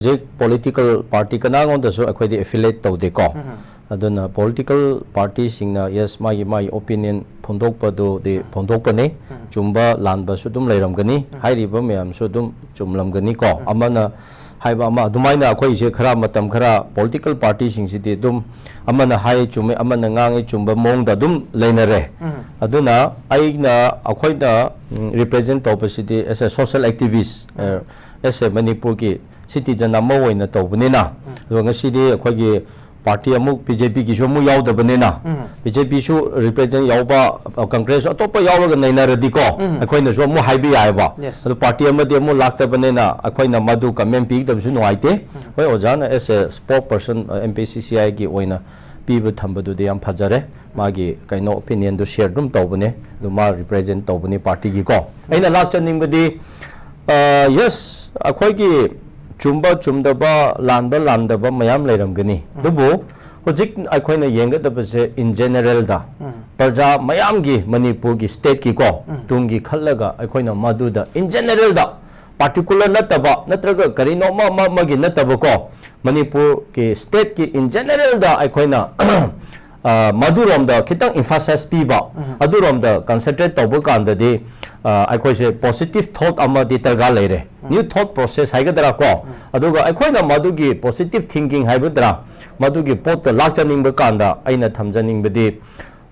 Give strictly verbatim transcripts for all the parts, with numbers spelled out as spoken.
ꯍꯧꯖꯤꯛ political party ꯀꯅꯥꯉꯣꯟꯗꯁꯨ ꯑꯩꯈꯣꯏꯗꯤ ꯑꯦꯐꯤꯂꯦꯠ ꯇꯧꯗꯦꯀꯣ꯫ ꯑꯗꯨꯅ ꯄꯣꯂꯤꯇꯤꯀꯦꯜ ꯄꯥꯔꯇꯤꯁꯤꯡꯅ, ꯌꯦꯁ, ꯃꯥꯒꯤ ꯃꯥꯒꯤ ꯑꯣꯄꯤꯅꯤꯌꯟ ꯐꯣꯡꯗꯣꯛꯄꯗꯨꯗꯤ ꯐꯣꯡꯗꯣꯛꯄꯅꯤ꯫ ꯆꯨꯝꯕ ꯂꯥꯟꯕꯁꯨ ꯑꯗꯨꯝ ꯂꯩꯔꯝꯒꯅꯤ꯫ ꯍꯥꯏꯔꯤꯕ ꯃꯌꯥꯝꯁꯨ ꯑꯗꯨꯝ ꯆꯨꯝꯂꯝꯒꯅꯤꯀꯣ꯫ ꯑꯃꯅ ꯍꯥꯏꯕ ꯑꯃ, ꯑꯗꯨꯃꯥꯏꯅ ꯑꯩꯈꯣꯏꯁꯦ ꯈꯔ ꯃꯇꯝ ꯈꯔ ꯄꯣꯂꯤꯇꯤꯀꯦꯜ ꯄꯥꯔꯇꯤꯁꯤꯡꯁꯤꯗꯤ ꯑꯗꯨꯝ ꯑꯃꯅ ꯍꯥꯏ ꯆꯨꯝꯃꯦ, ꯑꯃꯅ ꯉꯥꯡꯉꯤ ꯆꯨꯝꯕ ꯃꯑꯣꯡꯗ ꯑꯗꯨꯝ ꯂꯩꯅꯔꯦ꯫ ꯑꯗꯨꯅ ꯑꯩꯅ, ꯑꯩꯈꯣꯏꯅ ꯔꯤꯄ꯭ꯔꯖꯦꯟ ꯇꯧꯕꯁꯤꯗꯤ ꯑꯦꯁ ꯑꯦ ꯁꯣꯁꯦꯜ ꯑꯦꯛꯇꯤꯚꯤꯁ, ꯑꯦꯁ ꯑꯦ ꯃꯅꯤꯄꯨꯔꯒꯤ ꯁꯤꯇꯤꯖꯟ ꯑꯃ ꯑꯣꯏꯅ ꯇꯧꯕꯅꯤꯅ, ꯑꯗꯨꯒ ꯉꯁꯤꯗꯤ ꯑꯩꯈꯣꯏꯒꯤ ꯄꯥꯔꯇꯤ ꯑꯃꯨꯛ ꯕꯤ ꯖꯦ ꯄꯤꯒꯤꯁꯨ ꯑꯃꯨꯛ ꯌꯥꯎꯗꯕꯅꯤꯅ, ꯕꯤ ꯖꯦ ꯄꯤꯁꯨ ꯔꯤꯄ꯭ꯔꯖꯦꯟ ꯌꯥꯎꯕ, ꯑ, ꯀꯪꯒ꯭ꯔꯦꯁ ꯑꯇꯣꯞꯄ ꯌꯥꯎꯔꯒ ꯅꯩꯅꯔꯗꯤꯀꯣ, ꯑꯩꯈꯣꯏꯅꯁꯨ ꯑꯃꯨꯛ ꯍꯥꯏꯕ ꯌꯥꯏꯑꯕ꯫ Yes. ꯑꯗꯨ ꯄꯥꯔꯇꯤ ꯑꯃꯗꯤ ꯑꯃꯨꯛ ꯂꯥꯛꯇꯕꯅꯤꯅ ꯑꯩꯈꯣꯏꯅ ꯃꯗꯨ ꯀꯃꯦꯟ ꯄꯤꯒꯗꯕꯁꯨ ꯅꯨꯡꯉꯥꯏꯇꯦ꯫ ꯍꯣꯏ, ꯑꯣꯖꯥꯅ ꯑꯦꯁ ꯑꯦ ꯁ꯭ꯄꯣꯛ ꯄꯔꯁꯟ, ꯑꯦꯝ ꯄꯤ ꯁꯤ ꯁꯤ ꯑꯥꯏꯒꯤ ꯑꯣꯏꯅ ꯄꯤꯕ ꯊꯝꯕꯗꯨꯗꯤ ꯌꯥꯝ ꯐꯖꯔꯦ꯫ ꯃꯥꯒꯤ ꯀꯩꯅꯣ ꯑꯣꯄꯤꯅꯤꯌꯟꯗꯨ ꯁꯤꯌꯔ ꯑꯗꯨꯝ ꯇꯧꯕꯅꯦ, ꯑꯗꯨ ꯃꯥ ꯔꯤꯄ꯭ꯔꯖꯦꯟ ꯇꯧꯕꯅꯤ ꯄꯥꯔꯇꯤꯒꯤꯀꯣ꯫ ꯑꯩꯅ ꯂꯥꯛꯆꯅꯤꯡꯕꯗꯤ, ꯑ, ꯌꯦꯁ, ꯑꯩꯈꯣꯏꯒꯤ ꯆꯨꯝꯕ ꯆꯨꯝꯗꯕ, ꯂꯥꯟꯕ ꯂꯥꯟꯗꯕ ꯃꯌꯥꯝ ꯂꯩꯔꯝꯒꯅꯤ꯫ ꯑꯗꯨꯕꯨ ꯍꯧꯖꯤꯛ ꯑꯩꯈꯣꯏꯅ ꯌꯦꯡꯒꯗꯕꯁꯦ in generalꯗ, ꯄ꯭ꯔꯖꯥ ꯃꯌꯥꯝꯒꯤ, ꯃꯅꯤꯄꯨꯔꯒꯤ ꯁ꯭ꯇꯦꯠꯀꯤꯀꯣ, ꯇꯨꯡꯒꯤ ꯈꯜꯂꯒ ꯑꯩꯈꯣꯏꯅ ꯃꯗꯨꯗ in generalꯗ, ꯄꯥꯔꯇꯤꯀꯨꯂꯔ ꯅꯠꯇꯕ ꯅꯠꯇ꯭ꯔꯒ ꯀꯔꯤꯅꯣ ꯑꯃ ꯑꯃ ꯑꯃꯒꯤ ꯅꯠꯇꯕꯀꯣ, ꯃꯅꯤꯄꯨꯔꯒꯤ ꯁ꯭ꯇꯦꯠꯀꯤ in generalꯗ ꯑꯩꯈꯣꯏꯅ ꯑ, ꯃꯗꯨꯔꯣꯝꯗ ꯈꯤꯇꯪ ꯏꯝꯐꯥꯁꯥꯏꯁ ꯄꯤꯕ, ꯑꯗꯨꯔꯣꯝꯗ ꯀꯟꯁꯦꯟꯇ꯭ꯔꯦꯠ ꯇꯧꯕ ꯀꯥꯟꯗꯗꯤ, ꯑ, ꯑꯩꯈꯣꯏꯁꯦ ꯄꯣꯖꯤꯇꯤꯚ ꯊꯣꯠ ꯑꯃꯗꯤ ꯗꯔꯀꯥꯔ ꯂꯩꯔꯦ꯫ ꯅ꯭ꯌꯨ ꯊꯣꯠ ꯄ꯭ꯔꯣꯁꯦꯁ ꯍꯥꯏꯒꯗ꯭ꯔꯥ ꯀꯣ? ꯑꯗꯨꯒ ꯑꯩꯈꯣꯏꯅ ꯃꯗꯨꯒꯤ ꯄꯣꯖꯤꯇꯤꯚ ꯊꯤꯡꯀꯤꯡ ꯍꯥꯏꯒꯗ꯭ꯔꯥ, ꯃꯗꯨꯒꯤ ꯄꯣꯠꯇ ꯂꯥꯛꯆꯅꯤꯡꯕ ꯀꯥꯟꯗ ꯑꯩꯅ ꯊꯝꯖꯅꯤꯡꯕꯗꯤ,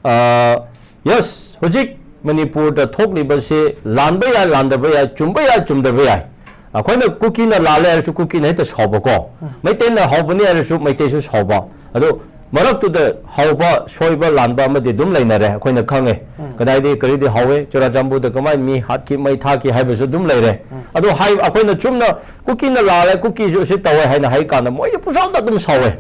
ꯑ, ꯌꯦꯁ, ꯍꯧꯖꯤꯛ ꯃꯅꯤꯄꯨꯔꯗ ꯊꯣꯛꯂꯤꯕꯁꯤ ꯂꯥꯟꯕ ꯌꯥꯏ, ꯂꯥꯟꯗꯕ ꯌꯥꯏ, ꯆꯨꯝꯕ ꯌꯥꯏ, ꯆꯨꯝꯗꯕ ꯌꯥꯏ꯫ ꯑꯩꯈꯣꯏꯅ ꯀꯨꯀꯤꯅ ꯂꯥꯜꯂꯦ ꯍꯥꯏꯔꯁꯨ ꯀꯨꯀꯤꯅ ꯍꯦꯛꯇ ꯁꯥꯎꯕꯀꯣ꯫ ꯃꯩꯇꯩꯅ ꯍꯧꯕꯅꯤ ꯍꯥꯏꯔꯁꯨ ꯃꯩꯇꯩꯁꯨ ꯁꯥꯎꯕ꯫ ꯑꯗꯣ ꯃꯔꯛꯇꯨꯗ ꯍꯧꯕ, ꯁꯣꯏꯕ, ꯂꯥꯟꯕ ꯑꯃꯗꯤ ꯑꯗꯨꯝ ꯂꯩꯅꯔꯦ, ꯑꯩꯈꯣꯏꯅ ꯈꯪꯉꯦ꯫ ꯀꯗꯥꯏꯗꯒꯤ ꯀꯔꯤꯗꯤ ꯍꯧꯋꯦ, ꯆꯨꯔꯥꯆꯥꯟꯄꯨꯔꯗ ꯀꯃꯥꯏꯅ ꯃꯤ ꯍꯥꯠꯈꯤ, ꯃꯩ ꯊꯥꯈꯤ ꯍꯥꯏꯕꯁꯨ ꯑꯗꯨꯝ ꯂꯩꯔꯦ꯫ ꯑꯗꯣ ꯍꯥꯏ-, ꯑꯩꯈꯣꯏꯅ ꯆꯨꯝꯅ ꯀꯨꯀꯤꯅ ꯂꯥꯜꯂꯦ, ꯀꯨꯀꯤꯁꯨ ꯑꯁꯤ ꯇꯧꯋꯦ ꯍꯥꯏꯅ ꯍꯥꯏ ꯀꯥꯟꯗ ꯃꯣꯏꯗꯤ ꯄꯨꯡꯁꯥꯎꯗ ꯑꯗꯨꯝ ꯁꯥꯎꯋꯦ꯫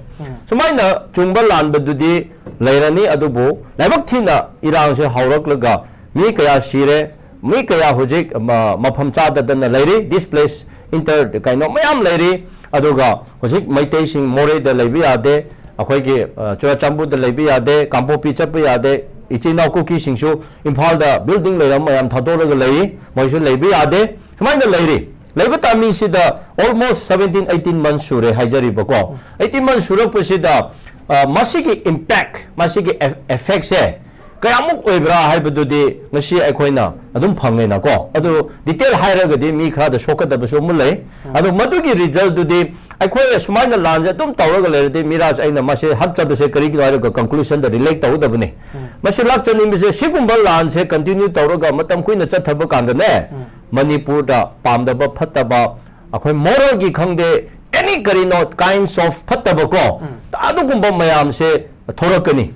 ꯁꯨꯃꯥꯏꯅ ꯆꯨꯝꯕ ꯂꯥꯟꯕꯗꯨꯗꯤ ꯂꯩꯔꯅꯤ, ꯑꯗꯨꯕꯨ ꯂꯥꯏꯕꯛ ꯊꯤꯅ ꯏꯔꯥꯡꯁꯦ ꯍꯧꯔꯛꯂꯒ ꯃꯤ ꯀꯌꯥ ꯁꯤꯔꯦ, ꯃꯤ ꯀꯌꯥ ꯍꯧꯖꯤꯛ ꯃ-, ꯃꯐꯝ ꯆꯥꯗꯗꯅ ꯂꯩꯔꯤ, ꯗꯤꯁꯄ꯭ꯂꯦꯁ ꯏꯟꯇꯔ ꯀꯩꯅꯣ ꯃꯌꯥꯝ ꯂꯩꯔꯤ꯫ ꯑꯗꯨꯒ ꯍꯧꯖꯤꯛ ꯃꯩꯇꯩꯁꯤꯡ ꯃꯣꯔꯦꯗ ꯂꯩꯕ ꯌꯥꯗꯦ, ꯑꯩꯈꯣꯏꯒꯤ, ꯑ, ꯆꯨꯔꯥꯆꯥꯟꯄꯨꯔꯗ ꯂꯩꯕ ꯌꯥꯗꯦ, ꯀꯥꯡꯄꯣꯛꯄꯤ ꯆꯠꯄ ꯌꯥꯗꯦ, ꯏꯆꯤꯟ ꯏꯅꯥꯎ ꯀꯨꯀꯤꯁꯤꯡꯁꯨ ꯏꯝꯐꯥꯜꯗ ꯕꯤꯜꯗꯤꯡ ꯂꯩꯔꯝ ꯃꯌꯥꯝ ꯊꯥꯗꯣꯛꯂꯒ ꯂꯩꯔꯤ, ꯃꯣꯏꯁꯨ ꯂꯩꯕ ꯌꯥꯗꯦ꯫ ꯁꯨꯃꯥꯏꯅ ꯂꯩꯔꯤ꯫ ꯂꯩꯕ timing ꯁꯤꯗ almost seventeen eighteen months ꯁꯨꯔꯦ ꯍꯥꯏꯖꯔꯤꯕꯀꯣ꯫ Eighteen months ꯁꯨꯔꯛꯄꯁꯤꯗ, ꯑ, ꯃꯁꯤꯒꯤ impact, ꯃꯁꯤꯒꯤ effect ꯁꯦ ꯀꯌꯥꯃꯨꯛ ꯑꯣꯏꯕ꯭ꯔꯥ ꯍꯥꯏꯕꯗꯨꯗꯤ ꯉꯁꯤ ꯑꯩꯈꯣꯏꯅ ꯑꯗꯨꯝ ꯐꯪꯉꯦꯅꯀꯣ꯫ ꯑꯗꯨ detail ꯍꯥꯏꯔꯒꯗꯤ ꯃꯤ ꯈꯔꯗ ꯁꯣꯛꯀꯗꯕꯁꯨ ꯑꯃꯨꯛ ꯂꯩ꯫ ꯑꯗꯨ ꯃꯗꯨꯒꯤ result ꯗꯨꯗꯤ ꯑꯩꯈꯣꯏ ꯁꯨꯃꯥꯏꯅ ꯂꯥꯟꯁꯦ ꯑꯗꯨꯝ ꯇꯧꯔꯒ ꯂꯩꯔꯗꯤ, ꯃꯤꯔꯥꯖ, ꯑꯩꯅ ꯃꯁꯤ ꯍꯥꯞꯆꯕꯁꯦ ꯀꯔꯤꯒꯤꯅꯣ ꯍꯥꯏꯔꯒ conclusion ꯗ relate ꯇꯧꯒꯗꯕꯅꯤ꯫ ꯃꯁꯤ ꯂꯥꯛꯆꯅꯤꯡꯕꯁꯦ, ꯁꯤꯒꯨꯝꯕ ꯂꯥꯟꯁꯦ continue ꯇꯧꯔꯒ ꯃꯇꯝ ꯀꯨꯏꯅ ꯆꯠꯊꯕ ꯀꯥꯟꯗꯅꯦ, ꯃꯅꯤꯄꯨꯔꯗ ꯄꯥꯝꯗꯕ ꯐꯠꯇꯕ, ꯑꯩꯈꯣꯏ moral ꯒꯤ ꯈꯪꯗꯦ, any ꯀꯔꯤꯅꯣ kinds of ꯐꯠꯇꯕ ꯀꯣ, ꯑꯗꯨꯒꯨꯝꯕ ꯃꯌꯥꯝꯁꯦ ꯊꯣꯔꯛꯀꯅꯤ꯫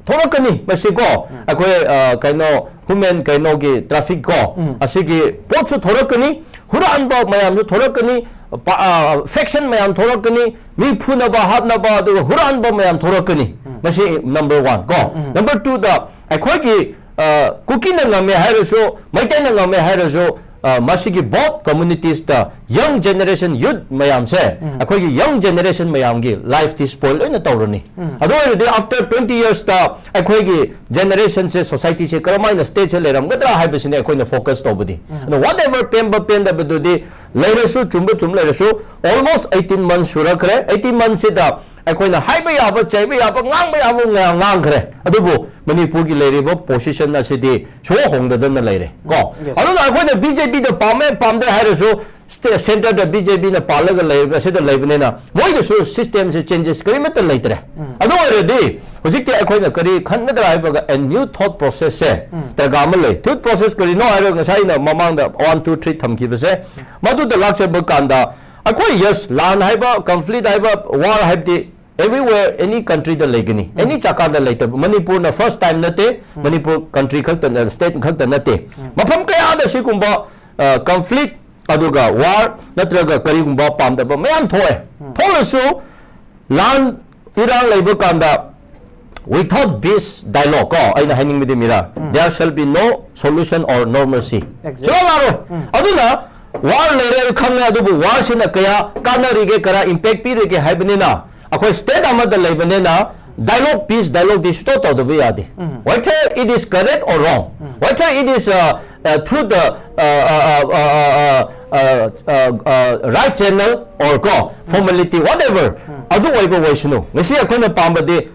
ꯊꯣꯔꯛꯀꯅꯤ ꯃꯁꯤ ꯀꯣ꯫ ꯑꯩꯈꯣꯏ, ꯑ, ꯀꯩꯅꯣ, human ꯀꯩꯅꯣꯒꯤ traffic ꯀꯣ, ꯑꯁꯤꯒꯤ ꯄꯣꯠꯁꯨ ꯊꯣꯔꯛꯀꯅꯤ, ꯍꯨꯔꯥꯟꯕ ꯃꯌꯥꯝꯁꯨ ꯊꯣꯔꯛꯀꯅꯤ, ꯄ-, ꯑ, faction ꯃꯌꯥꯝ ꯊꯣꯔꯛꯀꯅꯤ, ꯃꯤ ꯐꯨꯅꯕ ꯍꯥꯠꯅꯕ, ꯑꯗꯨꯒ ꯍꯨꯔꯥꯟꯕ ꯃꯌꯥꯝ ꯊꯣꯔꯛꯀꯅꯤ꯫ ꯃꯁꯤ number one ꯀꯣ꯫ Number two ꯗ ꯑꯩꯈꯣꯏꯒꯤ, ꯑ, ꯀꯨꯀꯤꯅ ꯉꯝꯃꯦ ꯍꯥꯏꯔꯁꯨ, ꯃꯩꯇꯩꯅ ꯉꯝꯃꯦ ꯍꯥꯏꯔꯁꯨ, ꯑ, ꯃꯁꯤꯒꯤ both communities ꯇ young generation youth ꯃꯌꯥꯝꯁꯦ, ꯑꯩꯈꯣꯏꯒꯤ young generation ꯃꯌꯥꯝꯒꯤ life ꯇꯤ spoil ꯂꯣꯏꯅ ꯇꯧꯔꯅꯤ꯫ ꯑꯗꯨ ꯑꯣꯏꯔꯗꯤ after twenty years ꯇ ꯑꯩꯈꯣꯏꯒꯤ generation ꯁꯦ, society ꯁꯦ ꯀꯔꯝꯍꯥꯏꯅ state ꯁꯦ ꯂꯩꯔꯝꯒꯗ꯭ꯔꯥ ꯍꯥꯏꯕꯁꯤꯅꯦ ꯑꯩꯈꯣꯏꯅ focus ꯇꯧꯕꯗꯤ꯫ ꯑꯗꯣ whatever ꯄꯦꯟꯕ ꯄꯦꯟꯗꯕꯗꯨꯗꯤ ꯂꯩꯔꯁꯨ, ꯆꯨꯝꯕ ꯆꯨꯝ ꯂꯩꯔꯁꯨ, almost eighteen months ꯁꯨꯔꯛꯈ꯭ꯔꯦ꯫ Eighteen months ꯁꯤꯗ ꯑꯩꯈꯣꯏꯅ ꯍꯥꯏꯕ ꯌꯥꯕ, ꯆꯩꯕ ꯌꯥꯕ, ꯉꯥꯡꯕ ꯌꯥꯕ ꯉꯥ-, ꯉꯥꯡꯈ꯭ꯔꯦ꯫ ꯑꯗꯨꯕꯨ ꯃꯅꯤꯄꯨꯔꯒꯤ ꯂꯩꯔꯤꯕ position ꯑꯁꯤꯗꯤ ꯁꯨꯡꯍꯣꯡ ꯍꯣꯡꯗꯗꯅ ꯂꯩꯔꯦ ꯀꯣ꯫ Yes. ꯑꯗꯨꯅ ꯑꯩꯈꯣꯏꯅ BJP ꯗ ꯄꯥꯝꯃꯦ ꯄꯥꯝꯗꯦ ꯍꯥꯏꯔꯁꯨ, ꯁ꯭ꯇꯦ-, centre ꯗ BJP ꯅ ꯄꯥꯜꯂꯒ ꯂꯩꯔꯤꯕ ꯑꯁꯤꯗ ꯂꯩꯕꯅꯤꯅ ꯃꯣꯏꯗꯁꯨ system ꯁꯦ changes ꯀꯔꯤꯃꯠꯇ ꯂꯩꯇ꯭ꯔꯦ꯫ ꯑꯗꯨ ꯑꯣꯏꯔꯗꯤ ꯍꯧꯖꯤꯛꯇꯤ ꯑꯩꯈꯣꯏꯅ ꯀꯔꯤ ꯈꯟꯒꯗ꯭ꯔꯥ ꯍꯥꯏꯕꯒ, a new thought process ꯁꯦ ꯗꯔꯀꯥꯔ ꯑꯃ ꯂꯩ꯫ Thought process ꯀꯔꯤꯅꯣ ꯍꯥꯏꯔꯒ ꯉꯁꯥꯏ ꯑꯩꯅ ꯃꯃꯥꯡꯗ one, two, three ꯊꯝꯈꯤꯕꯁꯦ, ꯃꯗꯨꯗ ꯂꯥꯛꯆꯕ ꯀꯥꯟꯗ ꯑꯩꯈꯣꯏ, yes, ꯂꯥꯟ ꯍꯥꯏꯕ, conflict ꯍꯥꯏꯕ, war ꯍꯥꯏꯕꯗꯤ everywhere, any country ꯗ ꯂꯩꯒꯅꯤ, any ꯖꯒꯥꯗ ꯂꯩꯇꯕ꯫ ꯃꯅꯤꯄꯨꯔꯅ first time ꯅꯠꯇꯦ, ꯃꯅꯤꯄꯨꯔ country ꯈꯛꯇ, state ꯈꯛꯇ ꯅꯠꯇꯦ, ꯃꯐꯝ ꯀꯌꯥꯗ ꯁꯤꯒꯨꯝꯕ, ꯑ, conflict ꯑꯗꯨꯒ war ꯅꯠꯇ꯭ꯔꯒ ꯀꯔꯤꯒꯨꯝꯕ ꯄꯥꯝꯗꯕ ꯃꯌꯥꯝ ꯊꯣꯛꯑꯦ꯫ ꯊꯣꯛꯂꯁꯨ ꯂꯥꯟ ꯏꯔꯥꯡ ꯂꯩꯕ ꯀꯥꯟꯗ without peace dialogue ꯀꯣ, ꯑꯩꯅ ꯍꯥꯏꯅꯤꯡꯕꯗꯤ ꯃꯤꯔꯥ, there shall be no solution or normalcy꯫ Exactly. ꯁꯨꯡꯂꯥꯛ ꯂꯥꯛꯑꯔꯣꯏ꯫ ꯑꯗꯨꯅ war ꯂꯩꯔꯦ ꯈꯪꯉꯦ, ꯑꯗꯨꯕꯨ war ꯁꯤꯅ ꯀꯌꯥ ꯀꯥꯟꯅꯔꯤꯒꯦ, ꯀꯌꯥ impact ꯄꯤꯔꯤꯒꯦ ꯍꯥꯏꯕꯅꯤꯅ, ꯑꯩꯈꯣꯏ state ꯑꯃꯗ ꯂꯩꯕꯅꯤꯅ dialogue, peace dialogue ꯗꯤ ꯁꯨꯡꯇꯧ ꯇꯧꯗꯕ ꯌꯥꯗꯦ꯫ Whether it is correct or wrong, whether it is, uh, uh, through the, uh, uh, uh, uh, uh, right channel or ꯀꯣ formality whatever ꯑꯗꯨ ꯑꯣꯏꯕ ꯑꯣꯏꯁꯅꯨ, ꯉꯁꯤ ꯑꯩꯈꯣꯏꯅ ꯄꯥꯝꯕꯗꯤ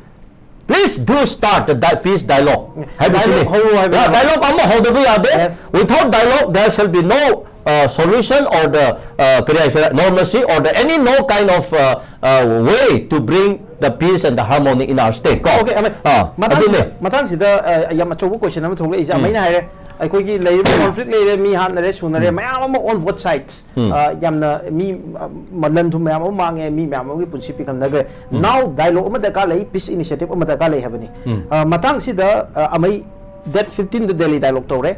please do start the di- peace dialogue ꯍꯥꯏꯕꯁꯤꯅꯤ꯫ Dialogue ꯍꯧꯔꯣ ꯍꯥꯏꯕ Yeah, dialogue ꯑꯃ ꯍꯧꯗꯕ ꯌꯥꯗꯦ꯫ Yes. Without dialogue there shall be no uh, solution or the uh, ꯀꯔꯤ ꯍꯥꯏꯁꯤꯔ normalcy or the any no kind of uh, uh, way to bring the peace and the harmony in our state ꯀꯣ꯫ Okay, ꯑꯃ- ꯑꯥ, ꯃꯇꯥꯡꯁꯤꯗ ꯑꯗꯨꯅꯦ꯫ ꯃꯇꯥꯡꯁꯤꯗ ꯑ, ꯌꯥꯝ ꯑꯆꯧꯕ question ꯑꯃ ꯊꯣꯛꯂꯛꯏꯁꯦ ꯑꯃꯩꯅ ꯍꯥꯏꯔꯦ, ꯑꯩꯈꯣꯏꯒꯤ ꯂꯩꯔꯤꯕ conflict ꯂꯩꯔꯦ, ꯃꯤ ꯍꯥꯠꯅꯔꯦ, ꯁꯨꯅꯔꯦ, ꯃꯌꯥꯝ ꯑꯃ on both sides ꯑ, ꯌꯥꯝꯅ ꯃꯤ ꯑ, ꯃ- ꯂꯟ ꯊꯨꯝ ꯃꯌꯥꯝ ꯑꯃ ꯃꯥꯡꯉꯦ, ꯃꯤ ꯃꯌꯥꯝ ꯑꯃꯒꯤ ꯄꯨꯟꯁꯤ ꯄꯤꯈꯝꯅꯈ꯭ꯔꯦ꯫ Now dialogue ꯑꯃ ꯗꯔꯀꯥꯔ ꯂꯩ, peace initiative ꯑꯃ ꯗꯔꯀꯥꯔ ꯂꯩ ꯍꯥꯏꯕꯅꯤ꯫ ꯑ, ꯃꯇꯥꯡꯁꯤꯗ ꯑ, ꯑꯃꯩ date fifteenꯗ Delhi dialogue ꯇꯧꯔꯦ,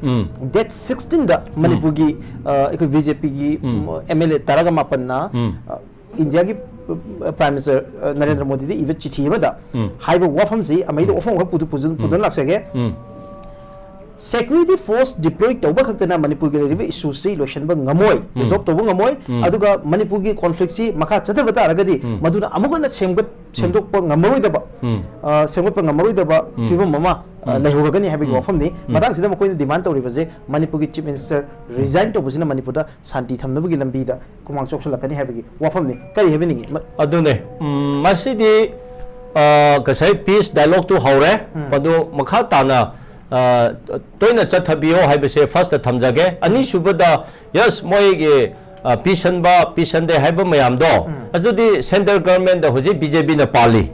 date sixteenꯗ ꯃꯅꯤꯄꯨꯔꯒꯤ ꯑ, ꯑꯩꯈꯣꯏ BJPꯒꯤ MLA ꯇꯔꯥꯒ ꯃꯥꯄꯟꯅ ꯑ, ꯏꯟꯗꯤꯌꯥꯒꯤ ꯄ꯭ꯔꯥꯏꯝ ꯃꯤꯅꯤꯁꯇꯔ ꯅꯔꯦꯟꯗ꯭ꯔ ꯃꯣꯗꯤꯗ ꯏꯕ ꯆꯤꯊꯤ ꯑꯃꯗ ꯍꯥꯏꯕ ꯋꯥꯐꯝꯁꯤ ꯑꯃꯩꯗ ꯋꯥꯐꯝ ꯈꯔ ꯄꯨꯊꯣꯛ- ꯄꯨꯊꯣꯛ- ꯄꯨꯊꯣꯛ ꯂꯥꯛꯆꯒꯦ꯫ Security force deploy ꯇꯧꯕ ꯈꯛꯇꯅ ꯃꯅꯤꯄꯨꯔꯒꯤ ꯂꯩꯔꯤꯕ issueꯁꯤ ꯂꯣꯏꯁꯤꯟꯕ ꯉꯝꯃꯣꯏ, resolve ꯇꯧꯕ ꯉꯝꯃꯣꯏ꯫ ꯑꯗꯨꯒ ꯃꯅꯤꯄꯨꯔꯒꯤ conflictꯁꯤ ꯃꯈꯥ ꯆꯠꯊꯕ ꯇꯥꯔꯒꯗꯤ ꯃꯗꯨꯅ ꯑꯃꯨꯛ ꯍꯟꯅ ꯁꯦꯝꯒꯠ ꯁꯦꯝꯗꯣꯛꯄ ꯉꯝꯃꯔꯣꯏꯗꯕ ꯑ, ꯁꯦꯝꯒꯠꯄ ꯉꯝꯃꯔꯣꯏꯗꯕ ꯐꯤꯕꯝ ꯑꯃ ꯑ, ꯂꯩꯍꯧꯔꯒꯅꯤ ꯍꯥꯏꯕꯒꯤ ꯋꯥꯐꯝꯅꯤ꯫ ꯃꯇꯥꯡꯁꯤꯗ ꯃꯈꯣꯏꯅ demand ꯇꯧꯔꯤꯕꯁꯦ ꯃꯅꯤꯄꯨꯔꯒꯤ chief minister resign ꯇꯧꯕꯁꯤꯅ ꯃꯅꯤꯄꯨꯔꯗ ꯁꯥꯟꯇꯤ ꯊꯝꯅꯕꯒꯤ ꯂꯝꯕꯤꯗ ꯈꯨꯃꯥꯡ ꯆꯥꯎꯁꯤꯜꯂꯛꯀꯅꯤ ꯍꯥꯏꯕꯒꯤ ꯋꯥꯐꯝꯅꯤ꯫ ꯀꯔꯤ ꯍꯥꯏꯕꯤꯅꯤꯡꯉꯤ? ꯃ- ꯑꯗꯨꯅꯦ꯫ ꯎꯝ, ꯃꯁꯤꯗꯤ ꯑ, ꯉꯁꯥꯏ peace dialogueꯇꯨ ꯍꯧꯔꯦ꯫ ꯃꯗꯨ ꯃꯈꯥ ꯇꯥꯅ ꯑ, ꯇꯣꯏꯅ ꯆꯠꯊꯕꯤꯌꯣ ꯍꯥꯏꯕꯁꯦ firstꯇ ꯊꯝꯖꯒꯦ꯫ ꯑꯅꯤꯁꯨꯕꯗ, yes, ꯃꯣꯏꯒꯤ ꯑ, ꯄꯤꯁꯟꯕ ꯄꯤꯁꯟꯗꯦ ꯍꯥꯏꯕ ꯃꯌꯥꯝꯗꯣ ꯑꯗꯨꯗꯤ central governmentꯇ ꯍꯧꯖꯤꯛ BJPꯅ ꯄꯥꯜꯂꯤ꯫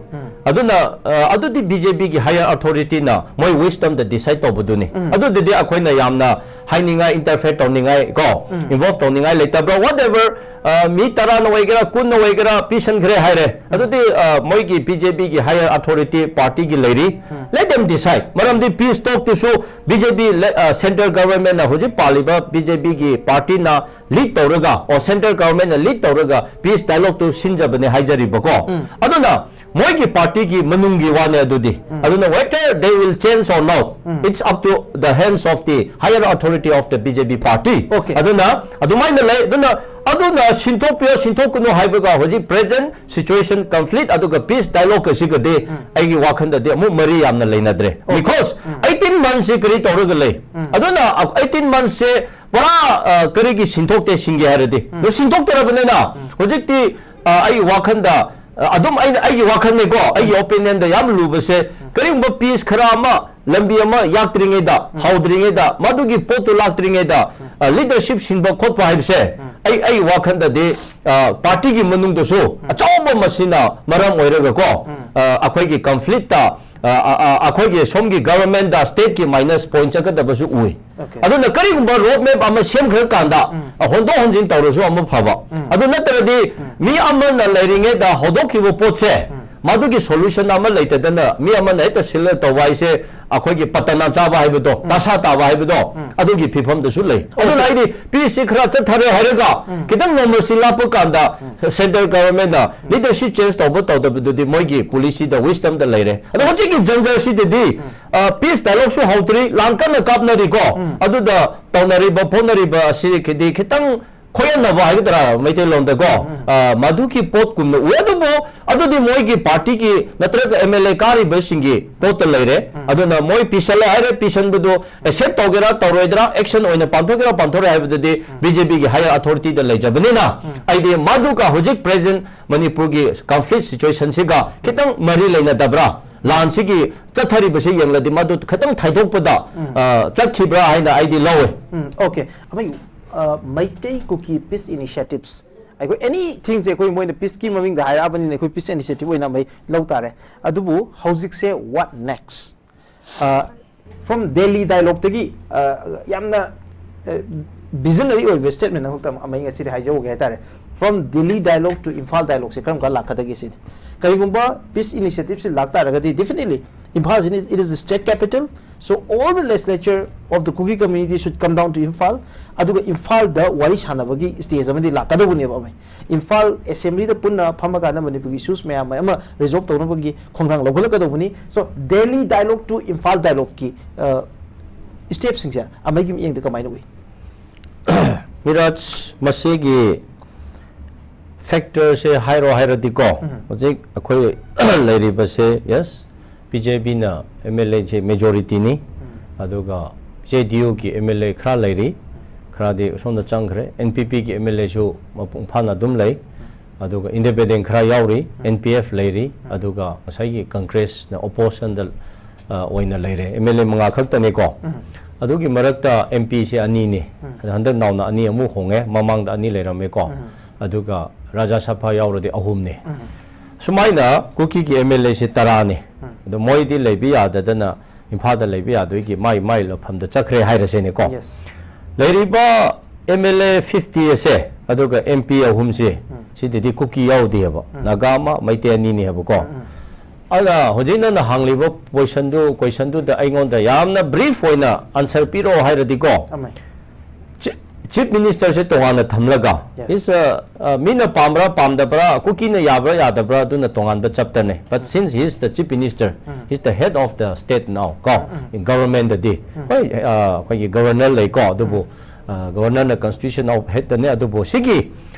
ꯑꯗꯨꯅ ꯑ, ꯑꯗꯨꯗꯤ BJPꯒꯤ higher authorityꯅ ꯃꯣꯏ wisdomꯗ decide ꯇꯧꯕꯗꯨꯅꯤ꯫ ꯑꯗꯨꯗꯗꯤ ꯑꯩꯈꯣꯏꯅ ꯌꯥꯝꯅ ꯍꯥꯏꯅꯤꯡꯉꯥꯏ, interfere ꯇꯧꯅꯤꯡꯉꯥꯏ ꯀꯣ, involve ꯇꯧꯅꯤꯡꯉꯥꯏ ꯂꯩꯇꯕ꯭ꯔꯥ? Whatever, ꯑ, ꯃꯤ ꯇꯔꯥꯅ ꯑꯣꯏꯒꯦꯔꯥ, ꯀꯨꯟꯅ ꯑꯣꯏꯒꯦꯔꯥ, ꯄꯤꯁꯟꯈ꯭ꯔꯦ ꯍꯥꯏꯔꯦ꯫ ꯑꯗꯨꯗꯤ ꯑ, ꯃꯣꯏꯒꯤ BJPꯒꯤ higher authority partyꯒꯤ ꯂꯩꯔꯤ꯫ Let them decide. ꯃꯔꯝꯗꯤ peace talkꯇꯨꯁꯨ BJP ꯂꯦ- ꯑ, central governmentꯅ ꯍꯧꯖꯤꯛ ꯄꯥꯜꯂꯤꯕ BJPꯒꯤ partyꯅ lead ꯇꯧꯔꯒ, or central governmentꯅ lead ꯇꯧꯔꯒ peace dialogueꯇꯨ ꯁꯤꯟꯖꯕꯅꯦ ꯍꯥꯏꯖꯔꯤꯕꯀꯣ꯫ ꯑꯗꯨꯅ ꯃꯣꯏꯒꯤ ꯄꯥꯔꯇꯤꯒꯤ ꯃꯅꯨꯡꯒꯤ ꯋꯥꯅꯦ ꯑꯗꯨꯗꯤ꯫ ꯑꯗꯨꯅ whether they will change or not, it's up to the hands of the higher authority of the B J P party. Okay. ꯑꯗꯨꯅ ꯑꯗꯨꯃꯥꯏꯅ ꯂꯩ꯫ ꯑꯗꯨꯅ ꯑꯗꯨꯅ ꯁꯤꯟꯊꯣꯛꯄꯤꯌꯣ ꯁꯤꯟꯊꯣꯛꯀꯅꯨ ꯍꯥꯏꯕꯒ ꯍꯧꯖꯤꯛ present situation, conflict ꯑꯗꯨꯒ peace dialogue ꯑꯁꯤꯒꯗꯤ ꯑꯩꯒꯤ ꯋꯥꯈꯜꯗꯗꯤ ꯑꯃꯨꯛ ꯃꯔꯤ ꯌꯥꯝꯅ ꯂꯩꯅꯗ꯭ꯔꯦ꯫ Because eighteen months ꯁꯤ ꯀꯔꯤ ꯇꯧꯔꯒ ꯂꯩ? ꯑꯗꯨꯅ eighteen months ꯁꯦ ꯄꯨꯔꯥ, ꯑ, ꯀꯔꯤꯒꯤ ꯁꯤꯟꯊꯣꯛꯇꯦ ꯁꯤꯟꯒꯦ ꯍꯥꯏꯔꯗꯤ? ꯑꯗꯨ ꯁꯤꯟꯊꯣꯛꯇ꯭ꯔꯕꯅꯤꯅ ꯍꯧꯖꯤꯛꯇꯤ, ꯑ, ꯑꯩꯒꯤ ꯋꯥꯈꯜꯗ, ꯑ, ꯑꯗꯨꯝ ꯑꯩꯅ, ꯑꯩꯒꯤ ꯋꯥꯈꯜꯅꯤꯀꯣ, ꯑꯩꯒꯤ opinion ꯗ ꯌꯥꯝ ꯂꯨꯕꯁꯦ, ꯀꯔꯤꯒꯨꯝꯕ peace ꯈꯔ ꯑꯃ, ꯂꯝꯕꯤ ꯑꯃ ꯌꯥꯛꯇ꯭ꯔꯤꯉꯩꯗ, ꯍꯧꯗ꯭ꯔꯤꯉꯩꯗ, ꯃꯗꯨꯒꯤ ꯄꯣꯠꯇꯨ ꯂꯥꯛꯇ꯭ꯔꯤꯉꯩꯗ, ꯑ, leadership ꯁꯤꯟꯕ ꯈꯣꯠꯄ ꯍꯥꯏꯕꯁꯦ, ꯑꯩ, ꯑꯩꯒꯤ ꯋꯥꯈꯜꯗꯗꯤ, ꯑ, ꯄꯥꯔꯇꯤꯒꯤ ꯃꯅꯨꯡꯗꯁꯨ ꯑꯆꯧꯕ ꯃꯁꯤꯅ ꯃꯔꯝ ꯑꯣꯏꯔꯒꯀꯣ, ꯑ, ꯑꯩꯈꯣꯏꯒꯤ conflict ꯇ, ꯑ, ꯑ, ꯑ, ꯑꯩꯈꯣꯏꯒꯤ ꯁꯣꯝꯒꯤ government ꯇ state ꯀꯤ minus point ꯆꯠꯀꯗꯕꯁꯨ ꯎꯏ꯫ Okay. ꯑꯗꯨꯅ ꯀꯔꯤꯒꯨꯝꯕ road map ꯑꯃ ꯁꯦꯝꯈ꯭ꯔꯀꯥꯟꯗ, ꯑ, ꯍꯣꯟꯗꯣꯛ ꯍꯣꯟꯖꯤꯟ ꯇꯧꯔꯁꯨ ꯑꯃꯨꯛ ꯐꯕ꯫ ꯑꯗꯨ ꯅꯠꯇ꯭ꯔꯗꯤ ꯃꯤ ꯑꯃꯅ ꯂꯩꯔꯤꯉꯩꯗ ꯍꯧꯗꯣꯛꯈꯤꯕ ꯄꯣꯠꯁꯦ, ꯃꯗꯨꯒꯤ solution ꯑꯃ ꯂꯩꯇꯗꯅ ꯃꯤ ꯑꯃꯅ ꯍꯦꯛꯇ ꯁꯤꯜꯂ ꯇꯧꯕ ꯍꯥꯏꯁꯦ, ꯑꯩꯈꯣꯏꯒꯤ ꯄꯇꯅ ꯆꯥꯕ ꯍꯥꯏꯕꯗꯣ, ꯗꯁꯥ ꯇꯥꯕ ꯍꯥꯏꯕꯗꯣ, ꯑꯗꯨꯒꯤ ꯐꯤꯕꯝꯗꯁꯨ ꯂꯩ꯫ ꯑꯗꯨꯅ ꯑꯩꯗꯤ peace ꯁꯤ ꯈꯔ ꯆꯠꯊꯔꯦ ꯍꯥꯏꯔꯒ, ꯈꯤꯇꯪ normalcy ꯂꯥꯛꯄ ꯀꯥꯟꯗ central government ꯅ leadership change ꯇꯧꯕ ꯇꯧꯗꯕꯗꯨꯗꯤ ꯃꯣꯏꯒꯤ policy ꯗ, wisdom ꯗ ꯂꯩꯔꯦ꯫ ꯑꯗꯣ ꯍꯧꯖꯤꯛꯀꯤ ꯖꯟꯖꯔꯁꯤꯗꯗꯤ, ꯑ, peace dialogue ꯁꯨ ꯍꯧꯗ꯭ꯔꯤ, ꯂꯥꯡ ꯀꯟꯅ ꯀꯥꯞꯅꯔꯤꯀꯣ꯫ ꯑꯗꯨꯗ ꯇꯧꯅꯔꯤꯕ ꯐꯣꯠꯅꯔꯤꯕ ꯑꯁꯤꯒꯤꯗꯤ ꯈꯤꯇꯪ ꯈꯣꯏꯍꯟꯅꯕ ꯍꯥꯏꯒꯗ꯭ꯔꯥ ꯃꯩꯇꯩꯂꯣꯟꯗꯀꯣ, ꯑ, ꯃꯗꯨꯒꯤ ꯄꯣꯠꯀꯨꯝꯅ ꯎꯏ꯫ ꯑꯗꯨꯕꯨ ꯑꯗꯨꯗꯤ ꯃꯣꯏꯒꯤ ꯄꯥꯔꯇꯤꯒꯤ ꯅꯠꯇ꯭ꯔꯒ M L A ꯀꯥꯔꯤꯕꯁꯤꯡꯒꯤ ꯄꯣꯠꯇ ꯂꯩꯔꯦ꯫ ꯑꯗꯨꯅ ꯃꯣꯏ ꯄꯤꯁꯜꯂꯦ ꯍꯥꯏꯔꯦ, ꯄꯤꯁꯟꯕꯗꯨ accept ꯇꯧꯒꯦꯔꯥ ꯇꯧꯔꯣꯏꯗ꯭ꯔꯥ, action ꯑꯣꯏꯅ ꯄꯥꯟꯊꯣꯛꯀꯦꯔꯥ ꯄꯥꯟꯊꯣꯛꯔꯣꯏ ꯍꯥꯏꯕꯗꯨꯗꯤ B J P ꯒꯤ higher authority ꯗ ꯂꯩꯖꯕꯅꯤꯅ, ꯑꯩꯗꯤ ꯃꯗꯨꯒ ꯍꯧꯖꯤꯛ present ꯃꯅꯤꯄꯨꯔꯒꯤ conflict situation ꯁꯤꯒ ꯈꯤꯇꯪ ꯃꯔꯤ ꯂꯩꯅꯗꯕ꯭ꯔꯥ? ꯂꯥꯟꯁꯤꯒꯤ ꯆꯠꯊꯔꯤꯕꯁꯤ ꯌꯦꯡꯂꯗꯤ ꯃꯗꯨ ꯈꯤꯇꯪ ꯊꯩꯗꯣꯛꯄꯗ, ꯑ, ꯆꯠꯈꯤꯕ꯭ꯔꯥ ꯍꯥꯏꯅ ꯑꯩꯗꯤ ꯂꯧꯋꯦ꯫ ꯎꯝ, okay. ꯑꯃꯩ, ꯑ, ꯃꯩꯇꯩ ꯀꯨꯀꯤ peace initiatives, ꯑꯩꯈꯣꯏ anything ꯁꯦ ꯑꯩꯈꯣꯏ ꯃꯣꯏꯅ peace ꯀꯤ ꯃꯃꯤꯡꯗ ꯍꯥꯏꯔꯛꯑꯕꯅꯤꯅ ꯑꯩꯈꯣꯏ peace initiative ꯑꯣꯏꯅ ꯑꯃꯩ ꯂꯧ ꯇꯥꯔꯦ꯫ ꯑꯗꯨꯕꯨ ꯍꯧꯖꯤꯛꯁꯦ what next? ꯑ, from Delhi dialogue ꯇꯒꯤ, ꯑ, ꯌꯥꯝꯅ, ꯑ, visionary ꯑꯣꯏꯕ statement ꯑꯃꯈꯛꯇ ꯑꯃꯩ ꯉꯁꯤꯗꯤ ꯍꯥꯏꯖꯍꯧꯒꯦ ꯍꯥꯏꯇꯥꯔꯦ꯫ From Delhi dialogue to Imphal dialogue ꯁꯦ ꯀꯔꯝ ꯀꯥꯟ ꯂꯥꯛꯀꯗꯒꯦ ꯁꯤꯅꯤ꯫ ꯀꯔꯤꯒꯨꯝꯕ peace initiative ꯁꯤ ꯂꯥꯛꯇꯥꯔꯒꯗꯤ definitely Imphal is, it is the state capital, so all the legislature of the Kuki community should come down to Imphal. ꯑꯗꯨꯒ ꯏꯝꯐꯥꯜꯗ ꯋꯥꯔꯤ ꯁꯥꯟꯅꯕꯒꯤ stage ꯑꯃꯗꯤ ꯂꯥꯛꯀꯗꯧꯕꯅꯦꯕ ꯑꯃ꯫ ꯏꯝꯐꯥꯜ assemblyꯗ ꯄꯨꯟꯅ ꯐꯝꯃꯀꯥꯟꯗ ꯃꯅꯤꯄꯨꯔꯒꯤ issues ꯃꯌꯥꯝ ꯑꯃ resolve ꯇꯧꯅꯕꯒꯤ ꯈꯣꯡꯊꯥꯡ ꯂꯧꯈꯠꯂꯛꯀꯗꯧꯕꯅꯤ꯫ So Delhi dialogue to Imphal dialogueꯀꯤ stepꯁꯤꯡꯁꯦ ꯑꯃꯒꯤ ꯃꯤꯠꯌꯦꯡꯗ ꯀꯃꯥꯏꯅ ꯎꯏ? ꯃꯤꯔꯥꯖ, ꯃꯁꯤꯒꯤ factorꯁꯦ ꯍꯥꯏꯔꯣ ꯍꯥꯏꯔꯗꯤꯀꯣ, ꯍꯧꯖꯤꯛ ꯑꯩꯈꯣꯏ ꯂꯩꯔꯤꯕꯁꯦ, yes, BJPꯅ MLAꯁꯦ majorityꯅꯤ, ꯑꯗꯨꯒ JDUꯒꯤ MLA ꯈꯔ ꯂꯩꯔꯤ, ꯈꯔꯗꯤ ꯁꯣꯝꯗ ꯆꯪꯈ꯭ꯔꯦ, NPPꯒꯤ MLAꯁꯨ ꯃꯄꯨꯡ ꯐꯥꯅ ꯑꯗꯨꯝ ꯂꯩ, ꯑꯗꯨꯒ independent ꯈꯔ ꯌꯥꯎꯔꯤ, NPF ꯂꯩꯔꯤ, ꯑꯗꯨꯒ ꯉꯁꯥꯏꯒꯤ Congressꯅ oppositionꯗ ꯑ, ꯑꯣꯏꯅ ꯂꯩꯔꯦ꯫ MLA ꯃꯉꯥ ꯈꯛꯇꯅꯦꯀꯣ꯫ ꯑꯗꯨꯒꯤ ꯃꯔꯛꯇ MPꯁꯦ ꯑꯅꯤꯅꯤ꯫ ꯑꯗ ꯍꯟꯗꯛ ꯅꯧꯅ ꯑꯅꯤ ꯑꯃꯨꯛ ꯍꯣꯡꯉꯦ꯫ ꯃꯃꯥꯡꯗ ꯑꯅꯤ ꯂꯩꯔꯝꯃꯦꯀꯣ꯫ ꯑꯗꯨꯒ Rajya Sabha ꯌꯥꯎꯔꯗꯤ ꯑꯍꯨꯝꯅꯤ꯫ ꯁꯨꯃꯥꯏꯅ ꯀꯨꯀꯤꯒꯤ MLAꯁꯦ ꯇꯔꯥꯅꯤ꯫ ꯑꯗꯣ ꯃꯣꯏꯗꯤ ꯂꯩꯕ ꯌꯥꯗꯗꯅ ꯏꯝꯐꯥꯜꯗ ꯂꯩꯕ ꯌꯥꯗꯣꯏꯒꯤ ꯃꯥꯏ ꯃꯥꯏ ꯂꯩꯐꯝꯗ ꯆꯠꯈ꯭ꯔꯦ ꯍꯥꯏꯔꯁꯦꯅꯦꯀꯣ꯫ Yes. ꯂꯩꯔꯤꯕ MLA fifty ꯑꯁꯦ ꯑꯗꯨꯒ MP ꯑꯍꯨꯝꯁꯦ, ꯁꯤꯗꯗꯤ ꯀꯨꯀꯤ ꯌꯥꯎꯗꯦꯕ꯫ ꯅꯥꯒꯥ ꯑꯃ, ꯃꯩꯇꯩ ꯑꯅꯤꯅꯤ ꯍꯥꯏꯕꯀꯣ꯫ ꯑꯗ ꯍꯧꯖꯤꯛ ꯅꯪꯅ ꯍꯪꯂꯤꯕ questionꯗꯨ, questionꯗꯨꯗ ꯑꯩꯉꯣꯟꯗ ꯌꯥꯝꯅ brief ꯑꯣꯏꯅ answer ꯄꯤꯔꯛꯑꯣ ꯍꯥꯏꯔꯗꯤꯀꯣ, ꯑꯃ꯫ Chi-, Chief Ministerꯁꯦ ꯇꯣꯉꯥꯟꯅ ꯊꯝꯂꯒ, Yes. is a, uh, ꯃꯤꯅ ꯄꯥꯝꯕ꯭ꯔꯥ ꯄꯥꯝꯗꯕ꯭ꯔꯥ, ꯀꯨꯀꯤꯅ ꯌꯥꯕ꯭ꯔꯥ ꯌꯥꯗꯕ꯭ꯔꯥ, ꯑꯗꯨꯅ ꯇꯣꯉꯥꯟꯕ chapterꯅꯦ꯫ But since he is the Chief Minister, he is the head of the state now, ꯀꯣ, governmentꯗꯗꯤ, ꯍꯣꯏ, ꯑ, ꯑꯩꯈꯣꯏꯒꯤ governor ꯂꯩꯀꯣ, ꯑꯗꯨꯕꯨ ꯑ, governorꯅ constitution of headꯇꯅꯦ, ꯑꯗꯨꯕꯨ ꯁꯤꯒꯤ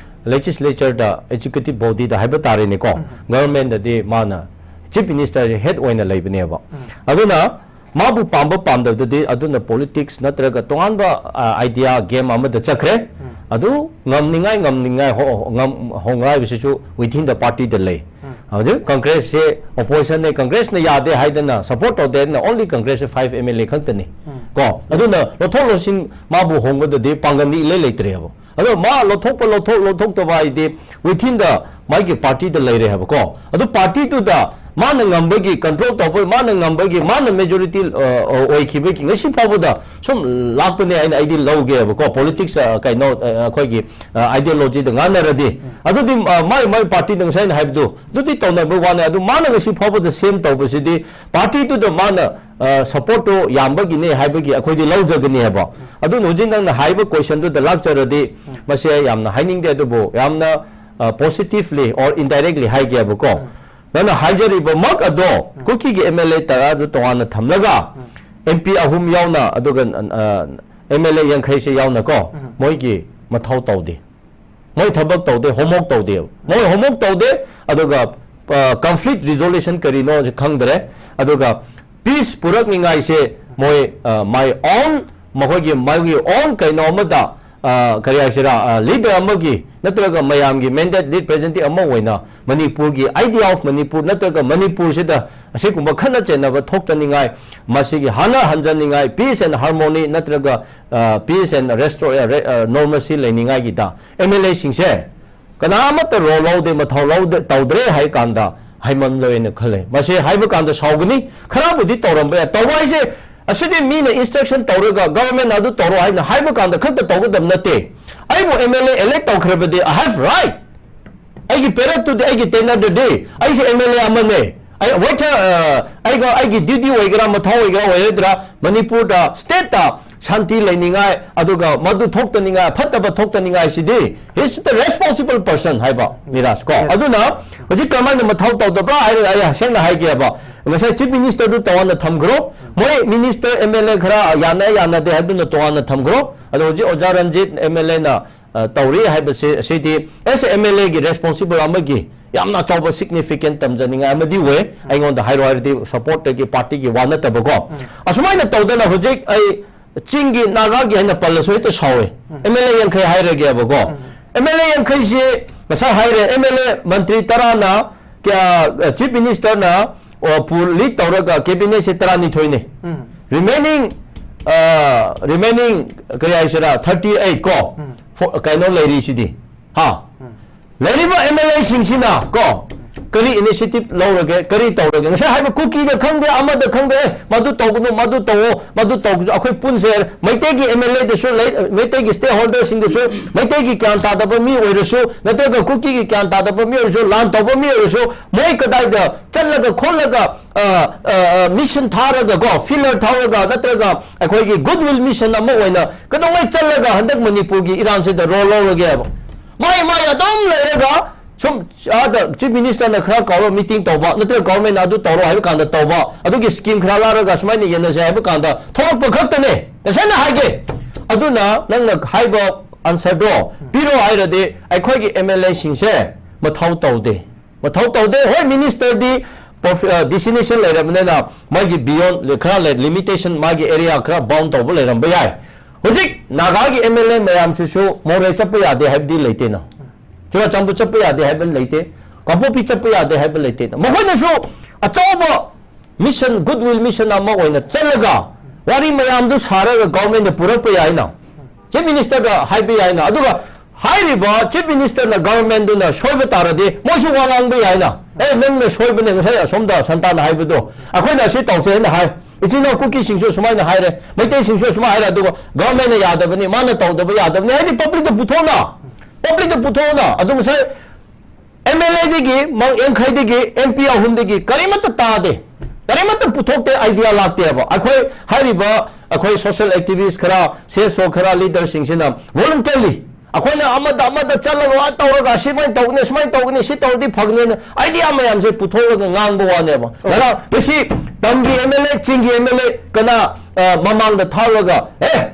legislatureꯗ executive bodyꯗ ꯍꯥꯏꯕ ꯇꯥꯔꯦꯅꯦꯀꯣ, governmentꯗꯗꯤ ꯃꯥꯅ Chief Ministerꯁꯦ head ꯑꯣꯏꯅ ꯂꯩꯕꯅꯦꯕ꯫ ꯑꯗꯨꯅ ꯃꯥꯕꯨ ꯄꯥꯝꯕ ꯄꯥꯝꯗꯕꯗꯗꯤ ꯑꯗꯨꯅ politics ꯅꯠꯇ꯭ꯔꯒ ꯇꯣꯉꯥꯟꯕ, ꯑ, idea game ꯑꯃꯗ ꯆꯠꯈ꯭ꯔꯦ꯫ ꯑꯗꯨ ꯉꯝꯅꯤꯡꯉꯥꯏ, ꯉꯝꯅꯤꯡꯉꯥꯏ ꯍꯣ-, ꯉꯝ-, ꯍꯣꯡꯉꯥꯏꯕꯁꯤꯁꯨ within the partyꯗ ꯂꯩ꯫ ꯍꯧꯖꯤꯛ Congressꯁꯦ oppositionꯅꯦ, Congressꯅ ꯌꯥꯗꯦ ꯍꯥꯏꯗꯅ, support ꯇꯧꯗꯦ ꯍꯥꯏꯗꯅ, only Congressꯁꯦ five MLA ꯈꯛꯇꯅꯤ꯫ ꯀꯣ? ꯑꯗꯨꯅ ꯂꯧꯊꯣꯛ ꯂꯧꯁꯤꯟ ꯃꯥꯕꯨ ꯍꯣꯡꯕꯗꯗꯤ ꯄꯥꯡꯒꯜꯗꯤ ꯏꯂꯩ ꯂꯩꯇ꯭ꯔꯦꯕ꯫ ꯑꯗꯣ ꯃꯥ ꯂꯧꯊꯣꯛꯄ, ꯂꯧꯊꯣꯛ-, ꯂꯧꯊꯣꯛꯇꯕ ꯍꯥꯏꯗꯤ within the ꯃꯥꯒꯤ partyꯗ ꯂꯩꯔꯦ ꯍꯥꯏꯕꯀꯣ꯫ ꯑꯗꯨ partyꯗꯨꯗ ꯃꯥꯅ ꯉꯝꯕꯒꯤ, control ꯇꯧꯕ, ꯃꯥꯅ ꯉꯝꯕꯒꯤ, ꯃꯥꯅ majority ꯑꯣꯏꯈꯤꯕꯒꯤ ꯉꯁꯤ ꯐꯥꯎꯕꯗ ꯁꯨꯝ ꯂꯥꯛꯄꯅꯦ ꯍꯥꯏꯅ ꯑꯩꯗꯤ ꯂꯧꯒꯦꯕꯀꯣ꯫ Politics ꯀꯩꯅꯣ ꯑꯩꯈꯣꯏꯒꯤ ideologyꯗ ꯉꯥꯟꯅꯔꯗꯤ, ꯑꯗꯨꯗꯤ ꯃꯥꯏ ꯃꯥꯏ partyꯗ ꯉꯁꯥꯏ ꯑꯩꯅ ꯍꯥꯏꯕꯗꯨ ꯑꯗꯨꯗꯤ ꯇꯧꯅꯕ ꯋꯥꯅꯤ꯫ ꯑꯗꯨ ꯃꯥꯅ ꯉꯁꯤ ꯐꯥꯎꯕꯗ ꯁꯦꯝ ꯇꯧꯕꯁꯤꯗꯤ partyꯗꯨꯗ ꯃꯥꯅ supportꯇꯨ ꯌꯥꯝꯕꯒꯤꯅꯦ ꯍꯥꯏꯕꯒꯤ ꯑꯩꯈꯣꯏꯗꯤ ꯂꯧꯖꯒꯅꯤ ꯍꯥꯏꯕ꯫ ꯑꯗꯨꯅ ꯍꯧꯖꯤꯛ ꯅꯪꯅ ꯍꯥꯏꯕ questionꯗꯨꯗ ꯂꯥꯛꯆꯔꯗꯤ, ꯃꯁꯤ ꯑꯩ ꯌꯥꯝꯅ ꯍꯥꯏꯅꯤꯡꯗꯦ, ꯑꯗꯨꯕꯨ ꯌꯥꯝꯅ positively or indirectly ꯍꯥꯏꯒꯦꯕꯀꯣ꯫ ꯅꯪꯅ ꯍꯥꯏꯖꯔꯤꯕꯃꯛ ꯑꯗꯣ ꯀꯨꯀꯤꯒꯤ MLA ꯇꯔꯥꯗꯨ ꯇꯣꯉꯥꯟꯅ ꯊꯝꯂꯒ MP ꯑꯍꯨꯝ ꯌꯥꯎꯅ, ꯑꯗꯨꯒ MLA ꯌꯥꯡꯈꯩꯁꯦ ꯌꯥꯎꯅꯀꯣ, ꯃꯣꯏꯒꯤ ꯃꯊꯧ ꯇꯧꯗꯦ꯫ ꯃꯣꯏ ꯊꯕꯛ ꯇꯧꯗꯦ, homework ꯇꯧꯗꯦꯕ꯫ ꯃꯣꯏ homework ꯇꯧꯗꯦ, ꯑꯗꯨꯒ conflict resolution ꯀꯔꯤꯅꯣꯁꯦ ꯈꯪꯗ꯭ꯔꯦ꯫ ꯑꯗꯨꯒ peace ꯄꯨꯔꯛꯅꯤꯡꯉꯥꯏꯁꯦ ꯃꯣꯏ my own, ꯃꯈꯣꯏꯒꯤ ꯃꯥꯒꯤ own ꯀꯩꯅꯣ ꯑꯃꯗ, ꯀꯔꯤ ꯍꯥꯏꯁꯤꯔꯥ, leader ꯑꯃꯒꯤ ꯅꯠꯇ꯭ꯔꯒ ꯃꯌꯥꯝꯒꯤ mandate, lead representative ꯑꯃ ꯑꯣꯏꯅ ꯃꯅꯤꯄꯨꯔꯒꯤ idea of ꯃꯅꯤꯄꯨꯔ ꯅꯠꯇ꯭ꯔꯒ ꯃꯅꯤꯄꯨꯔꯁꯤꯗ ꯑꯁꯤꯒꯨꯝꯕ ꯈꯠꯅ ꯆꯩꯅꯕ ꯊꯣꯛꯇꯅꯤꯡꯉꯥꯏ, ꯃꯁꯤꯒꯤ ꯍꯥꯟꯅ ꯍꯟꯖꯅꯤꯡꯉꯥꯏ, peace and harmony ꯅꯠꯇ꯭ꯔꯒ peace and restore, normalcy ꯂꯩꯅꯤꯡꯉꯥꯏꯒꯤꯗ MLAꯁꯤꯡꯁꯦ ꯀꯅꯥ ꯑꯃꯠꯇ role ꯂꯧꯗꯦ, ꯃꯊꯧ ꯂꯧꯗꯦ, ꯇꯧꯗ꯭ꯔꯦ ꯍꯥꯏ ꯀꯥꯟꯗ ꯍꯥꯏꯃꯟꯂꯣꯏꯅ ꯈꯜꯂꯦ꯫ ꯃꯁꯤ ꯍꯥꯏꯕ ꯀꯥꯟꯗ ꯁꯥꯎꯒꯅꯤ, ꯈꯔꯕꯨꯗꯤ ꯇꯧꯔꯝꯕ ꯌꯥꯏ꯫ ꯇꯧꯕ ꯍꯥꯏꯁꯦ, ꯑꯁꯤꯗꯤ ꯃꯤꯅ instruction ꯇꯧꯔꯒ governmentꯅ ꯑꯗꯨ ꯇꯧꯔꯣ ꯍꯥꯏꯅ ꯍꯥꯏꯕ ꯀꯥꯟꯗ ꯈꯛꯇ ꯇꯧꯒꯗꯕ ꯅꯠꯇꯦ꯫ ꯑꯩꯕꯨ MLA elect ꯇꯧꯈ꯭ꯔꯕꯗꯤ I have right꯫ ꯑꯩꯒꯤ parade ꯇꯨꯗꯤ ꯑꯩꯒꯤ tenure ꯗꯨꯗꯤ ꯑꯩꯁꯦ MLA ꯑꯃꯅꯦ꯫ ꯑꯩ ꯋꯦꯇꯔ, ꯑꯩꯒ ꯑꯩꯒꯤ duty ꯑꯣꯏꯒꯦꯔꯥ, ꯃꯊꯧ ꯑꯣꯏꯒꯦꯔꯥ, ꯑꯣꯏꯔꯣꯏꯗ꯭ꯔꯥ, ꯃꯅꯤꯄꯨꯔꯗ stateꯇ ꯁꯥꯟꯇꯤ ꯂꯩꯅꯤꯡꯉꯥꯏ, ꯑꯗꯨꯒ ꯃꯗꯨ ꯊꯣꯛꯇꯅꯤꯡꯉꯥꯏ, ꯐꯠꯇꯕ ꯊꯣꯛꯇꯅꯤꯡꯉꯥꯏꯁꯤꯗꯤ he's the responsible person ꯍꯥꯏꯕ, ꯅꯤꯔꯥꯖ ꯀꯣ꯫ Yes. ꯑꯗꯨꯅ ꯍꯧꯖꯤꯛ ꯀꯔꯝꯍꯥꯏꯅ ꯃꯊꯧ ꯇꯧꯗꯕ꯭ꯔꯥ ꯍꯥꯏꯔꯒ ꯑꯩ ꯁꯦꯡꯅ ꯍꯥꯏꯒꯦꯕ, ꯉꯁꯥꯏ Chief Ministerꯗꯨ ꯇꯣꯉꯥꯟꯅ ꯊꯝꯈ꯭ꯔꯣ, ꯃꯣꯏ minister MLA ꯈꯔ ꯌꯥꯅ ꯌꯥꯅꯗꯦ ꯍꯥꯏꯕꯗꯨꯅ ꯇꯣꯉꯥꯟꯅ ꯊꯝꯈ꯭ꯔꯣ꯫ ꯑꯗꯣ ꯍꯧꯖꯤꯛ ꯑꯣꯖꯥ ꯔꯟꯖꯤꯠ MLAꯅ ꯇꯧꯔꯤ ꯍꯥꯏꯕꯁꯦ, ꯑꯁꯤꯗꯤ as a MLAꯒꯤ responsible ꯑꯃꯒꯤ ꯌꯥꯝꯅ ꯑꯆꯧꯕ significant ꯇꯝꯖꯅꯤꯡꯉꯥꯏ ꯑꯃꯗꯤ ꯑꯣꯏ꯫ ꯑꯩꯉꯣꯟꯗ ꯍꯥꯏꯔꯣ ꯍꯥꯏꯔꯗꯤ supportꯇꯒꯤ, partyꯒꯤ ꯋꯥ ꯅꯠꯇꯕꯀꯣ꯫ ꯑꯁꯨꯃꯥꯏꯅ ꯇꯧꯗꯅ ꯍꯧꯖꯤꯛ ꯑꯩ ꯆꯤꯡꯒꯤ, ꯅꯥꯒꯥꯒꯤ ꯍꯥꯏꯅ ꯄꯜꯂꯁꯨ ꯍꯦꯛꯇ ꯁꯥꯎꯋꯦ꯫ MLA ꯌꯥꯡꯈꯩ ꯍꯥꯏꯔꯒꯦꯕꯀꯣ꯫ MLA ꯌꯥꯡꯈꯩꯁꯤ ꯉꯁꯥꯏ ꯍꯥꯏꯔꯦ, MLA ꯃꯟꯇ꯭ꯔꯤ ꯇꯔꯥꯅ ꯀꯌꯥ, Chief Ministerꯅ, ꯑꯣ, ꯄꯨ-, lead ꯇꯧꯔꯒ cabinetꯁꯦ ꯇꯔꯥꯅꯤꯊꯣꯏꯅꯦ꯫ Remaining, remaining ꯀꯔꯤ ꯍꯥꯏꯁꯤꯔꯥ, thirty eight ꯀꯣ, ꯐꯣ-, ꯀꯩꯅꯣ ꯂꯩꯔꯤꯁꯤꯗꯤ, ꯍꯥ? ꯂꯩꯔꯤꯕ MLAꯁꯤꯡꯁꯤꯅ ꯀꯣ, ꯀꯔꯤ initiative ꯂꯧꯔꯒꯦ, ꯀꯔꯤ ꯇꯧꯔꯒꯦ? ꯉꯁꯥꯏ ꯍꯥꯏꯕ ꯀꯨꯀꯤꯗ ꯈꯪꯗꯦ, ꯑꯃꯗ ꯈꯪꯗꯦ, "ꯑꯦ, ꯃꯗꯨ ꯇꯧꯒꯅꯨ, ꯃꯗꯨ ꯇꯧꯑꯣ, ꯃꯗꯨ ꯇꯧꯒꯅꯨ", ꯑꯩꯈꯣꯏ ꯄꯨꯟꯁꯦ꯫ ꯃꯩꯇꯩꯒꯤ M L A ꯗꯁꯨ ꯂꯩ, ꯃꯩꯇꯩꯒꯤ stakeholder ꯁꯤꯡꯗꯁꯨ, ꯃꯩꯇꯩꯒꯤ ꯒ꯭ꯌꯥꯟ ꯇꯥꯗꯕ ꯃꯤ ꯑꯣꯏꯔꯁꯨ, ꯅꯠꯇ꯭ꯔꯒ ꯀꯨꯀꯤꯒꯤ ꯒ꯭ꯌꯥꯟ ꯇꯥꯗꯕ ꯃꯤ ꯑꯣꯏꯔꯁꯨ, ꯂꯥꯟ ꯇꯧꯕ ꯃꯤ ꯑꯣꯏꯔꯁꯨ, ꯃꯣꯏ ꯀꯗꯥꯏꯗ ꯆꯠꯂꯒ ꯈꯣꯠꯂꯒ, ꯑ, ꯑ, ꯑ, mission ꯊꯥꯔꯒꯀꯣ, feeler ꯊꯥꯔꯒ, ꯅꯠꯇ꯭ꯔꯒ ꯑꯩꯈꯣꯏꯒꯤ goodwill mission ꯑꯃ ꯑꯣꯏꯅ ꯀꯩꯗꯧꯉꯩ ꯆꯠꯂꯒ ꯍꯟꯗꯛ ꯃꯅꯤꯄꯨꯔꯒꯤ ꯏꯔꯥꯟꯁꯤꯗ role ꯂꯧꯔꯒꯦ ꯍꯥꯏꯕ? ꯃꯥꯏ, ꯃꯥꯏ ꯑꯗꯨꯝ ꯂꯩꯔꯒ ꯁꯨꯝ ꯑꯥꯗ Chief Minister ꯅ ꯈꯔ ꯀꯧꯔ meeting ꯇꯧꯕ, ꯅꯠꯇ꯭ꯔꯒ government ꯅ ꯑꯗꯨ ꯇꯧꯔꯣ ꯍꯥꯏꯕ ꯀꯥꯟꯗ ꯇꯧꯕ, ꯑꯗꯨꯒꯤ scheme ꯈꯔ ꯂꯥꯛꯂꯒ ꯁꯨꯃꯥꯏꯅ ꯌꯦꯟꯅꯁꯦ ꯍꯥꯏꯕ ꯀꯥꯟꯗ ꯊꯣꯛꯂꯛꯄ ꯈꯛꯇꯅꯦ꯫ ꯇꯁꯦꯡꯅ ꯍꯥꯏꯒꯦ꯫ ꯑꯗꯨꯅ ꯅꯪꯅ ꯍꯥꯏꯕ answer ꯗꯣ ꯄꯤꯔꯣ ꯍꯥꯏꯔꯗꯤ ꯑꯩꯈꯣꯏꯒꯤ M L A ꯁꯤꯡꯁꯦ ꯃꯊꯧ ꯇꯧꯗꯦ꯫ ꯃꯊꯧ ꯇꯧꯗꯦ꯫ ꯍꯣꯏ, minister ꯗꯤ prof-, ꯑ, designation ꯂꯩꯔꯕꯅꯤꯅ ꯃꯥꯒꯤ beyond ꯈꯔ ꯂꯩ, limitation, ꯃꯥꯒꯤ area ꯈꯔ bound ꯇꯧꯕ ꯂꯩꯔꯝꯕ ꯌꯥꯏ꯫ ꯍꯧꯖꯤꯛ ꯅꯥꯒꯥꯒꯤ M L A ꯃꯌꯥꯝꯁꯤꯁꯨ ꯃꯣꯔꯦ ꯆꯠꯄ ꯌꯥꯗꯦ ꯍꯥꯏꯕꯗꯤ ꯂꯩꯇꯦꯅ꯫ ꯆꯨꯔꯥꯆꯥꯟꯄꯨꯔ ꯆꯠꯄ ꯌꯥꯗꯦ ꯍꯥꯏꯕ ꯂꯩꯇꯦ꯫ ꯀꯥꯡꯄꯣꯛꯄꯤ ꯆꯠꯄ ꯌꯥꯗꯦ ꯍꯥꯏꯕ ꯂꯩꯇꯦꯅ꯫ ꯃꯈꯣꯏꯅꯁꯨ ꯑꯆꯧꯕ mission, goodwill mission ꯑꯃ ꯑꯣꯏꯅ ꯆꯠꯂꯒ ꯋꯥꯔꯤ ꯃꯌꯥꯝꯗꯨ ꯁꯥꯔꯒ government ꯗ ꯄꯨꯔꯛꯄ ꯌꯥꯏꯅ꯫ Chief Minister ꯗ ꯍꯥꯏꯕ ꯌꯥꯏꯅ꯫ ꯑꯗꯨꯒ ꯍꯥꯏꯔꯤꯕ Chief Minister ꯅ government ꯗꯨꯅ ꯁꯣꯏꯕ ꯇꯥꯔꯗꯤ ꯃꯣꯏꯁꯨ ꯋꯥ ꯉꯥꯡꯕ ꯌꯥꯏꯅ꯫ "ꯑꯦ, ꯅꯪꯅ ꯁꯣꯏꯕꯅꯦ, ꯉꯁꯥꯏ ꯑꯁꯣꯝꯗ ꯁꯟꯇꯥꯅ ꯍꯥꯏꯕꯗꯣ, ꯑꯩꯈꯣꯏꯅ ꯑꯁꯤ ꯇꯧꯁꯦ" ꯍꯥꯏꯅ ꯍꯥꯏ꯫ ꯏꯆꯤꯟ ꯏꯅꯥꯎ ꯀꯨꯀꯤꯁꯤꯡꯁꯨ ꯑꯁꯨꯃꯥꯏꯅ ꯍꯥꯏꯔꯦ, ꯃꯩꯇꯩꯁꯤꯡꯁꯨ ꯑꯁꯨꯃꯥꯏꯅ ꯍꯥꯏꯔꯦ, ꯑꯗꯨꯒ government ꯅ ꯌꯥꯗꯕꯅꯤ, ꯃꯥꯅ ꯇꯧꯗꯕ ꯌꯥꯗꯕꯅꯤ ꯍꯥꯏꯗꯤ public ꯇ ꯄꯨꯊꯣꯛꯅ, public ꯇ ꯄꯨꯊꯣꯛꯅ꯫ ꯑꯗꯨ ꯉꯁꯥꯏ M L A ꯗꯒꯤ, ꯃꯥ ꯌꯥꯡꯈꯩꯗꯒꯤ, M P ꯑꯍꯨꯝꯗꯒꯤ ꯀꯔꯤꯃꯠꯇ ꯇꯥꯗꯦ, ꯀꯔꯤꯃꯠꯇ ꯄꯨꯊꯣꯛꯇꯦ, idea ꯂꯥꯛꯇꯦꯕ꯫ ꯑꯩꯈꯣꯏ ꯍꯥꯏꯔꯤꯕ ꯑꯩꯈꯣꯏ social activist ꯈꯔ, C S O ꯈꯔ, leader ꯁꯤꯡꯁꯤꯅ voluntarily ꯑꯩꯈꯣꯏꯅ ꯑꯃꯗ ꯑꯃꯗ ꯆꯠꯂꯒ, "ꯑ, ꯇꯧꯔꯒ ꯑꯁꯨꯃꯥꯏꯅ ꯇꯧꯒꯅꯤ, ꯁꯨꯃꯥꯏꯅ ꯇꯧꯒꯅꯤ, ꯁꯤ ꯇꯧꯔꯗꯤ ꯐꯒꯅꯤꯅ" idea ꯃꯌꯥꯝꯁꯦ ꯄꯨꯊꯣꯛꯂꯒ ꯉꯥꯡꯕ ꯋꯥꯅꯦꯕ꯫ ꯉꯔꯥꯡ ꯉꯁꯤ ꯇꯝꯒꯤ M L A, ꯆꯤꯡꯒꯤ M L A ꯀꯅꯥ, ꯑ, ꯃꯃꯥꯡꯗ ꯊꯥꯔꯒ, "ꯑꯦ,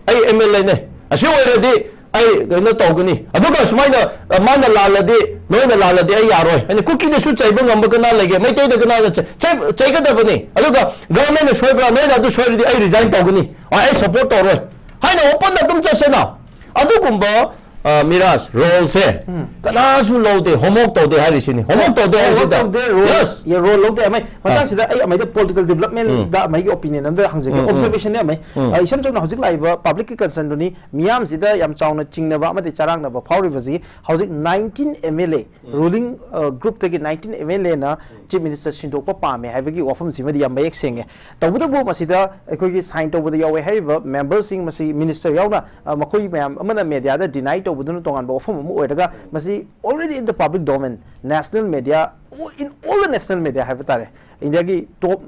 ꯑꯩ M L A ꯅꯦ, ꯑꯁꯤ ꯑꯣꯏꯔꯗꯤ ꯑꯩ ꯀꯩꯅꯣ ꯇꯧꯒꯅꯤ, ꯑꯗꯨꯒ ꯁꯨꯃꯥꯏꯅ, ꯑ, ꯃꯥꯅ ꯂꯥꯜꯂꯗꯤ, ꯅꯣꯏꯅ ꯂꯥꯜꯂꯗꯤ ꯑꯩ ꯌꯥꯔꯣꯏ" ꯍꯥꯏꯅ ꯀꯨꯀꯤꯗꯁꯨ ꯆꯩꯕ ꯉꯝꯕ ꯀꯅꯥ ꯂꯩꯒꯦ? ꯃꯩꯇꯩꯗ ꯀꯅꯥꯅ ꯆꯩ-, ꯆꯩ-, ꯆꯩꯒꯗꯕꯅꯤ? ꯑꯗꯨꯒ government ꯅ ꯁꯣꯏꯕ꯭ꯔꯥ, ꯅꯣꯏꯅ ꯑꯗꯨ ꯁꯣꯏꯔꯗꯤ ꯑꯩ resign ꯇꯧꯒꯅꯤ, ꯑ, ꯑꯩ support ꯇꯧꯔꯣꯏ ꯍꯥꯏꯅ open ꯗ ꯑꯗꯨꯝ ꯆꯠꯁꯦꯅ꯫ ꯑꯗꯨꯒꯨꯝꯕ ꯃꯤꯔꯥꯖ, ꯔꯣꯜꯁꯦ ꯀꯅꯥꯁꯨ ꯂꯧꯗꯦ, ꯍꯣꯝꯋꯔꯛ ꯇꯧꯗꯦ ꯍꯥꯏꯔꯤꯁꯤꯅꯤ꯫ ꯍꯣꯝꯋꯔꯛ ꯇꯧꯗꯦ ꯍꯥꯏꯔꯤꯁꯤꯗ꯫ ꯇꯧꯗꯦ, ꯔꯣꯜ ꯌꯦ, ꯔꯣꯜ ꯂꯧꯗꯦ꯫ ꯑꯃꯩ ꯃꯇꯥꯡꯁꯤꯗ ꯑꯩ ꯑꯃꯩꯗ ꯄꯣꯂꯤꯇꯤꯀꯦꯜ ꯗꯤꯕꯂꯞꯃꯦꯟꯗ ꯑꯃꯩꯒꯤ ꯑꯣꯄꯤꯅꯤꯌꯟ ꯑꯝꯇ ꯍꯪꯖꯒꯦ, ꯑꯣꯕꯖꯔꯕꯦꯁꯟꯅꯦ ꯑꯃꯩ꯫ ꯑ, ꯏꯁꯝ ꯁꯝꯅ ꯍꯧꯖꯤꯛ ꯂꯥꯛꯏꯕ ꯄꯕ꯭ꯂꯤꯛꯀꯤ ꯀꯟꯁꯔꯟꯗꯨꯅꯤ, ꯃꯤꯌꯥꯝꯁꯤꯗ ꯌꯥꯝ ꯆꯥꯎꯅ ꯆꯤꯡꯅꯕ ꯑꯃꯗꯤ ꯆꯔꯥꯡꯅꯕ ꯐꯥꯎꯔꯤꯕꯁꯤ ꯍꯧꯖꯤꯛ nineteen M L A, ruling ꯒ꯭ꯔꯨꯞꯇꯒꯤ ꯅꯥꯏꯟꯇꯤꯟ ꯑꯦꯝ ꯑꯦꯜ ꯑꯦꯅ ꯆꯤꯐ ꯃꯤꯅꯤꯁꯇꯔ ꯁꯤꯟꯗꯣꯛꯄ ꯄꯥꯝꯃꯦ ꯍꯥꯏꯕꯒꯤ ꯋꯥꯐꯝꯁꯤꯃꯗꯤ ꯌꯥꯝ ꯃꯌꯦꯛ ꯁꯦꯡꯉꯦ꯫ ꯇꯧꯕꯇꯕꯨ ꯃꯁꯤꯗ ꯑꯩꯈꯣꯏꯒꯤ ꯁꯥꯏꯟ ꯇꯧꯕꯗ ꯌꯥꯎꯋꯦ ꯍꯥꯏꯔꯤꯕ ꯃꯦꯝꯕꯔꯁꯤꯡ, ꯃꯁꯤ ꯃꯤꯅꯤꯁꯇꯔ ꯌꯥꯎꯅ, ꯑ, ꯃꯈꯣꯏ ꯃꯌꯥꯝ ꯑꯃꯅ ꯃꯦꯗꯤꯌꯥꯗ ꯗꯤꯅꯥꯏ ꯇꯧꯕꯗꯨꯅ ꯇꯣꯉꯥꯟꯕ ꯋꯥꯐꯝ ꯑꯃ ꯑꯣꯏꯔꯒ, ꯃꯁꯤ already in the public domain, national media, in all the national media ꯍꯥꯏꯕ ꯇꯥꯔꯦ, ꯏꯟꯗꯤꯌꯥꯒꯤ ꯇꯣꯞ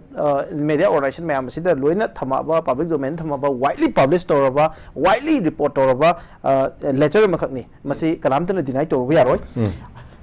ꯃꯦꯗꯤꯌꯥ ꯑꯣꯔꯒꯅꯥꯏꯖꯦꯁꯟ ꯃꯌꯥꯝ ꯑꯁꯤꯗ ꯂꯣꯏꯅ ꯊꯝꯃꯛꯑꯕ, ꯄꯕ꯭ꯂꯤꯛ ꯗꯣꯃꯦꯟ ꯊꯝꯃꯕ, ꯋꯥꯏꯗꯂꯤ ꯄꯕ꯭ꯂꯤꯁ ꯇꯧꯔꯕ, ꯋꯥꯏꯗꯂꯤ ꯔꯤꯄꯣꯔꯠ ꯇꯧꯔꯕ ꯂꯦꯇꯔ ꯑꯃꯈꯛꯅꯤ꯫ ꯃꯁꯤ ꯀꯅꯥꯝꯇꯅ ꯗꯤꯅꯥꯏ ꯇꯧꯔꯨꯕ ꯌꯥꯔꯣꯏ꯫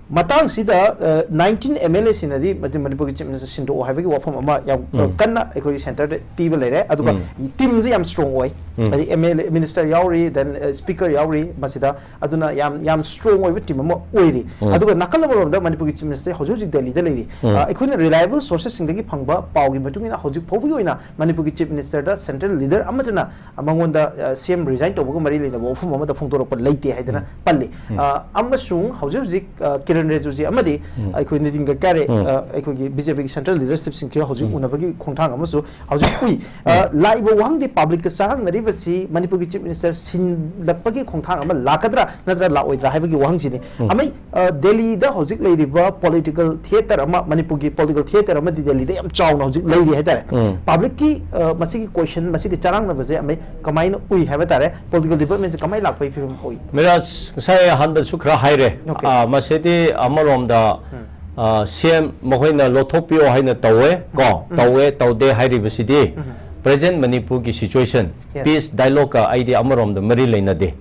ꯃꯇꯥꯡꯁꯤꯗ ꯅꯥꯏꯟꯇꯤꯟ ꯑꯦꯝ ꯑꯦꯜ ꯑꯦꯁꯤꯡꯅꯗꯤ ꯃꯁꯤ ꯃꯅꯤꯄꯨꯔꯒꯤ ꯆꯤꯐ ꯃꯤꯅꯤꯁꯇꯔ ꯁꯤꯟꯗꯣꯛꯑꯣ ꯍꯥꯏꯕꯒꯤ ꯋꯥꯐꯝ ꯑꯃ ꯌꯥꯝ, ꯑ, ꯀꯟꯅ ꯑꯩꯈꯣꯏꯒꯤ ꯁꯦꯟꯇꯔꯗ ꯄꯤꯕ ꯂꯩꯔꯦ꯫ ꯑꯗꯨꯒ ꯇꯤꯝꯁꯦ ꯌꯥꯝ ꯁ꯭ꯇꯔꯣꯡ ꯑꯣꯏ꯫ ꯍꯥꯏꯗꯤ ꯑꯦꯝ ꯑꯦꯜ ꯑꯦ, ꯃꯤꯅꯤꯁꯇꯔ ꯌꯥꯎꯔꯤ, ꯗꯦꯟ ꯁ꯭ꯄꯤꯀꯔ ꯌꯥꯎꯔꯤ ꯃꯁꯤꯗ꯫ ꯑꯗꯨꯅ ꯌꯥꯝ, ꯌꯥꯝ ꯁ꯭ꯇꯔꯣꯡ ꯑꯣꯏꯕ ꯇꯤꯝ ꯑꯃ ꯑꯣꯏꯔꯤ꯫ ꯑꯗꯨꯒ ꯅꯥꯀꯜ ꯑꯃꯔꯣꯝꯗ ꯃꯅꯤꯄꯨꯔꯒꯤ ꯆꯤꯐ ꯃꯤꯅꯤꯁꯇꯔ ꯍꯧꯖꯤꯛ ꯍꯧꯖꯤꯛ ꯗꯦꯜꯂꯤꯗ ꯂꯩꯔꯤ꯫ ꯑ, ꯑꯩꯈꯣꯏꯅ ꯔꯤꯂꯥꯏꯕꯜ ꯁꯣꯔꯁꯦꯁꯁꯤꯡꯗꯒꯤ ꯐꯪꯕ ꯄꯥꯎꯒꯤ ꯃꯇꯨꯡ ꯏꯟꯅ ꯍꯧꯖꯤꯛ ꯐꯥꯎꯕꯒꯤ ꯑꯣꯏꯅ ꯃꯅꯤꯄꯨꯔꯒꯤ ꯆꯤꯐ ꯃꯤꯅꯤꯁꯇꯔꯗ ꯁꯦꯟꯇ꯭ꯔꯦꯜ ꯂꯤꯗꯔ ꯑꯃꯠꯇꯅ ꯃꯉꯣꯟꯗ, ꯑ, ꯁꯤ ꯑꯦꯝ ꯔꯤꯖꯥꯏꯟ ꯇꯧꯕꯒ ꯃꯔꯤ ꯂꯩꯅꯕ ꯋꯥꯐꯝ ꯑꯃꯗ ꯐꯣꯡꯗꯣꯔꯛꯄ ꯂꯩꯇꯦ ꯍꯥꯏꯗꯅ ꯄꯜꯂꯤ꯫ ꯑ, ꯑꯃꯁꯨꯡ ꯍꯧꯖꯤꯛ ꯍꯧꯖꯤꯛ, ꯑ, ꯀꯤꯔꯟ ꯔꯤꯖꯤꯖꯨ ꯑꯃꯗꯤ ꯑꯩꯈꯣꯏ ꯅꯤꯇꯤꯟ ꯒꯗꯀꯥꯔꯤ, ꯑ, ꯑꯩꯈꯣꯏꯒꯤ ꯕꯤ ꯖꯦ ꯄꯤꯒꯤ ꯁꯦꯟꯇ꯭ꯔꯦꯜ ꯂꯤꯗꯔꯁꯤꯞꯁꯤꯡꯁꯤꯒ ꯍꯧꯖꯤꯛ ꯎꯅꯕꯒꯤ ꯈꯣꯡꯊꯥꯡ ꯑꯃꯁꯨ ꯍꯧꯖꯤꯛ ꯎꯏ꯫ ꯑ, ꯂꯥꯛꯏꯕ ꯋꯥꯍꯪꯗꯤ ꯄꯕ꯭ꯂꯤꯛꯇ ꯆꯔꯥꯡꯅꯔꯤꯕꯁꯤ ꯃꯅꯤꯄꯨꯔꯒꯤ ꯆꯤꯐ ꯃꯤꯅꯤꯁꯇꯔ ꯁꯤꯜꯂꯛꯄꯒꯤ ꯈꯣꯡꯊꯥꯡ ꯑꯃ ꯂꯥꯛꯀꯗ꯭ꯔꯥ ꯅꯠꯇ꯭ꯔꯒ ꯂꯥꯛꯑꯣꯏꯗ꯭ꯔꯥ ꯍꯥꯏꯕꯒꯤ ꯋꯥꯍꯪꯁꯤꯅꯤ꯫ ꯑꯃꯩ, ꯑ, ꯗꯦꯜꯂꯤꯗ ꯍꯧꯖꯤꯛ ꯂꯩꯔꯤꯕ ꯄꯣꯂꯤꯇꯤꯀꯦꯜ ꯊꯤꯌꯦꯇꯔ ꯑꯃ, ꯃꯅꯤꯄꯨꯔꯒꯤ ꯄꯣꯂꯤꯇꯤꯀꯦꯜ ꯊꯤꯌꯦꯇꯔ ꯑꯃꯗꯤ ꯗꯦꯜꯂꯤꯗ ꯌꯥꯝ ꯆꯥꯎꯅ ꯍꯧꯖꯤꯛ ꯂꯩꯔꯤ ꯍꯥꯏꯇꯥꯔꯦ꯫ ꯄꯕ꯭ꯂꯤꯛꯀꯤ, ꯑ, ꯃꯁꯤꯒꯤ ꯀꯣꯏꯁꯟ, ꯃꯁꯤꯒꯤ ꯆꯔꯥꯡꯅꯕꯁꯦ ꯑꯃꯩ ꯀꯃꯥꯏꯅ ꯎꯏ ꯍꯥꯏꯕ ꯇꯥꯔꯦ? ꯄꯣꯂꯤꯇꯤꯀꯦꯜ ꯗꯤꯕꯂꯞꯃꯦꯟꯁꯦ ꯀꯃꯥꯏꯅ ꯂꯥꯛꯄꯒꯤ ꯐꯤꯕꯝ ꯎꯏ? ꯃꯤꯔꯥꯖ, ꯉꯁꯥꯏ ꯑꯍꯥꯟꯕꯁꯨ ꯈꯔ ꯍꯥꯏꯔꯦ꯫ ꯑꯣꯀꯦ꯫ ꯑ, ꯃꯁꯤꯗꯤ ꯑꯃꯔꯣꯝꯗ, ꯑ, ꯁꯤ ꯑꯦꯝ ꯃꯈꯣꯏꯅ ꯂꯧꯊꯣꯛꯄꯤꯌꯣ ꯍꯥꯏꯅ ꯇꯧꯋꯦ ꯀꯣ, ꯇꯧꯋꯦ, ꯇꯧꯗꯦ ꯍꯥꯏꯔꯤꯕꯁꯤꯗꯤ ꯄ꯭ꯔꯦꯖꯦꯟ ꯃꯅꯤꯄꯨꯔꯒꯤ ꯁꯤꯆꯨꯋꯦꯁꯟ, ꯄꯤꯁ ꯗꯥꯏꯂꯣꯒꯀ ꯑꯩꯗꯤ ꯑꯃꯔꯣꯝꯗ ꯃꯔꯤ ꯂꯩꯅꯗꯦ꯫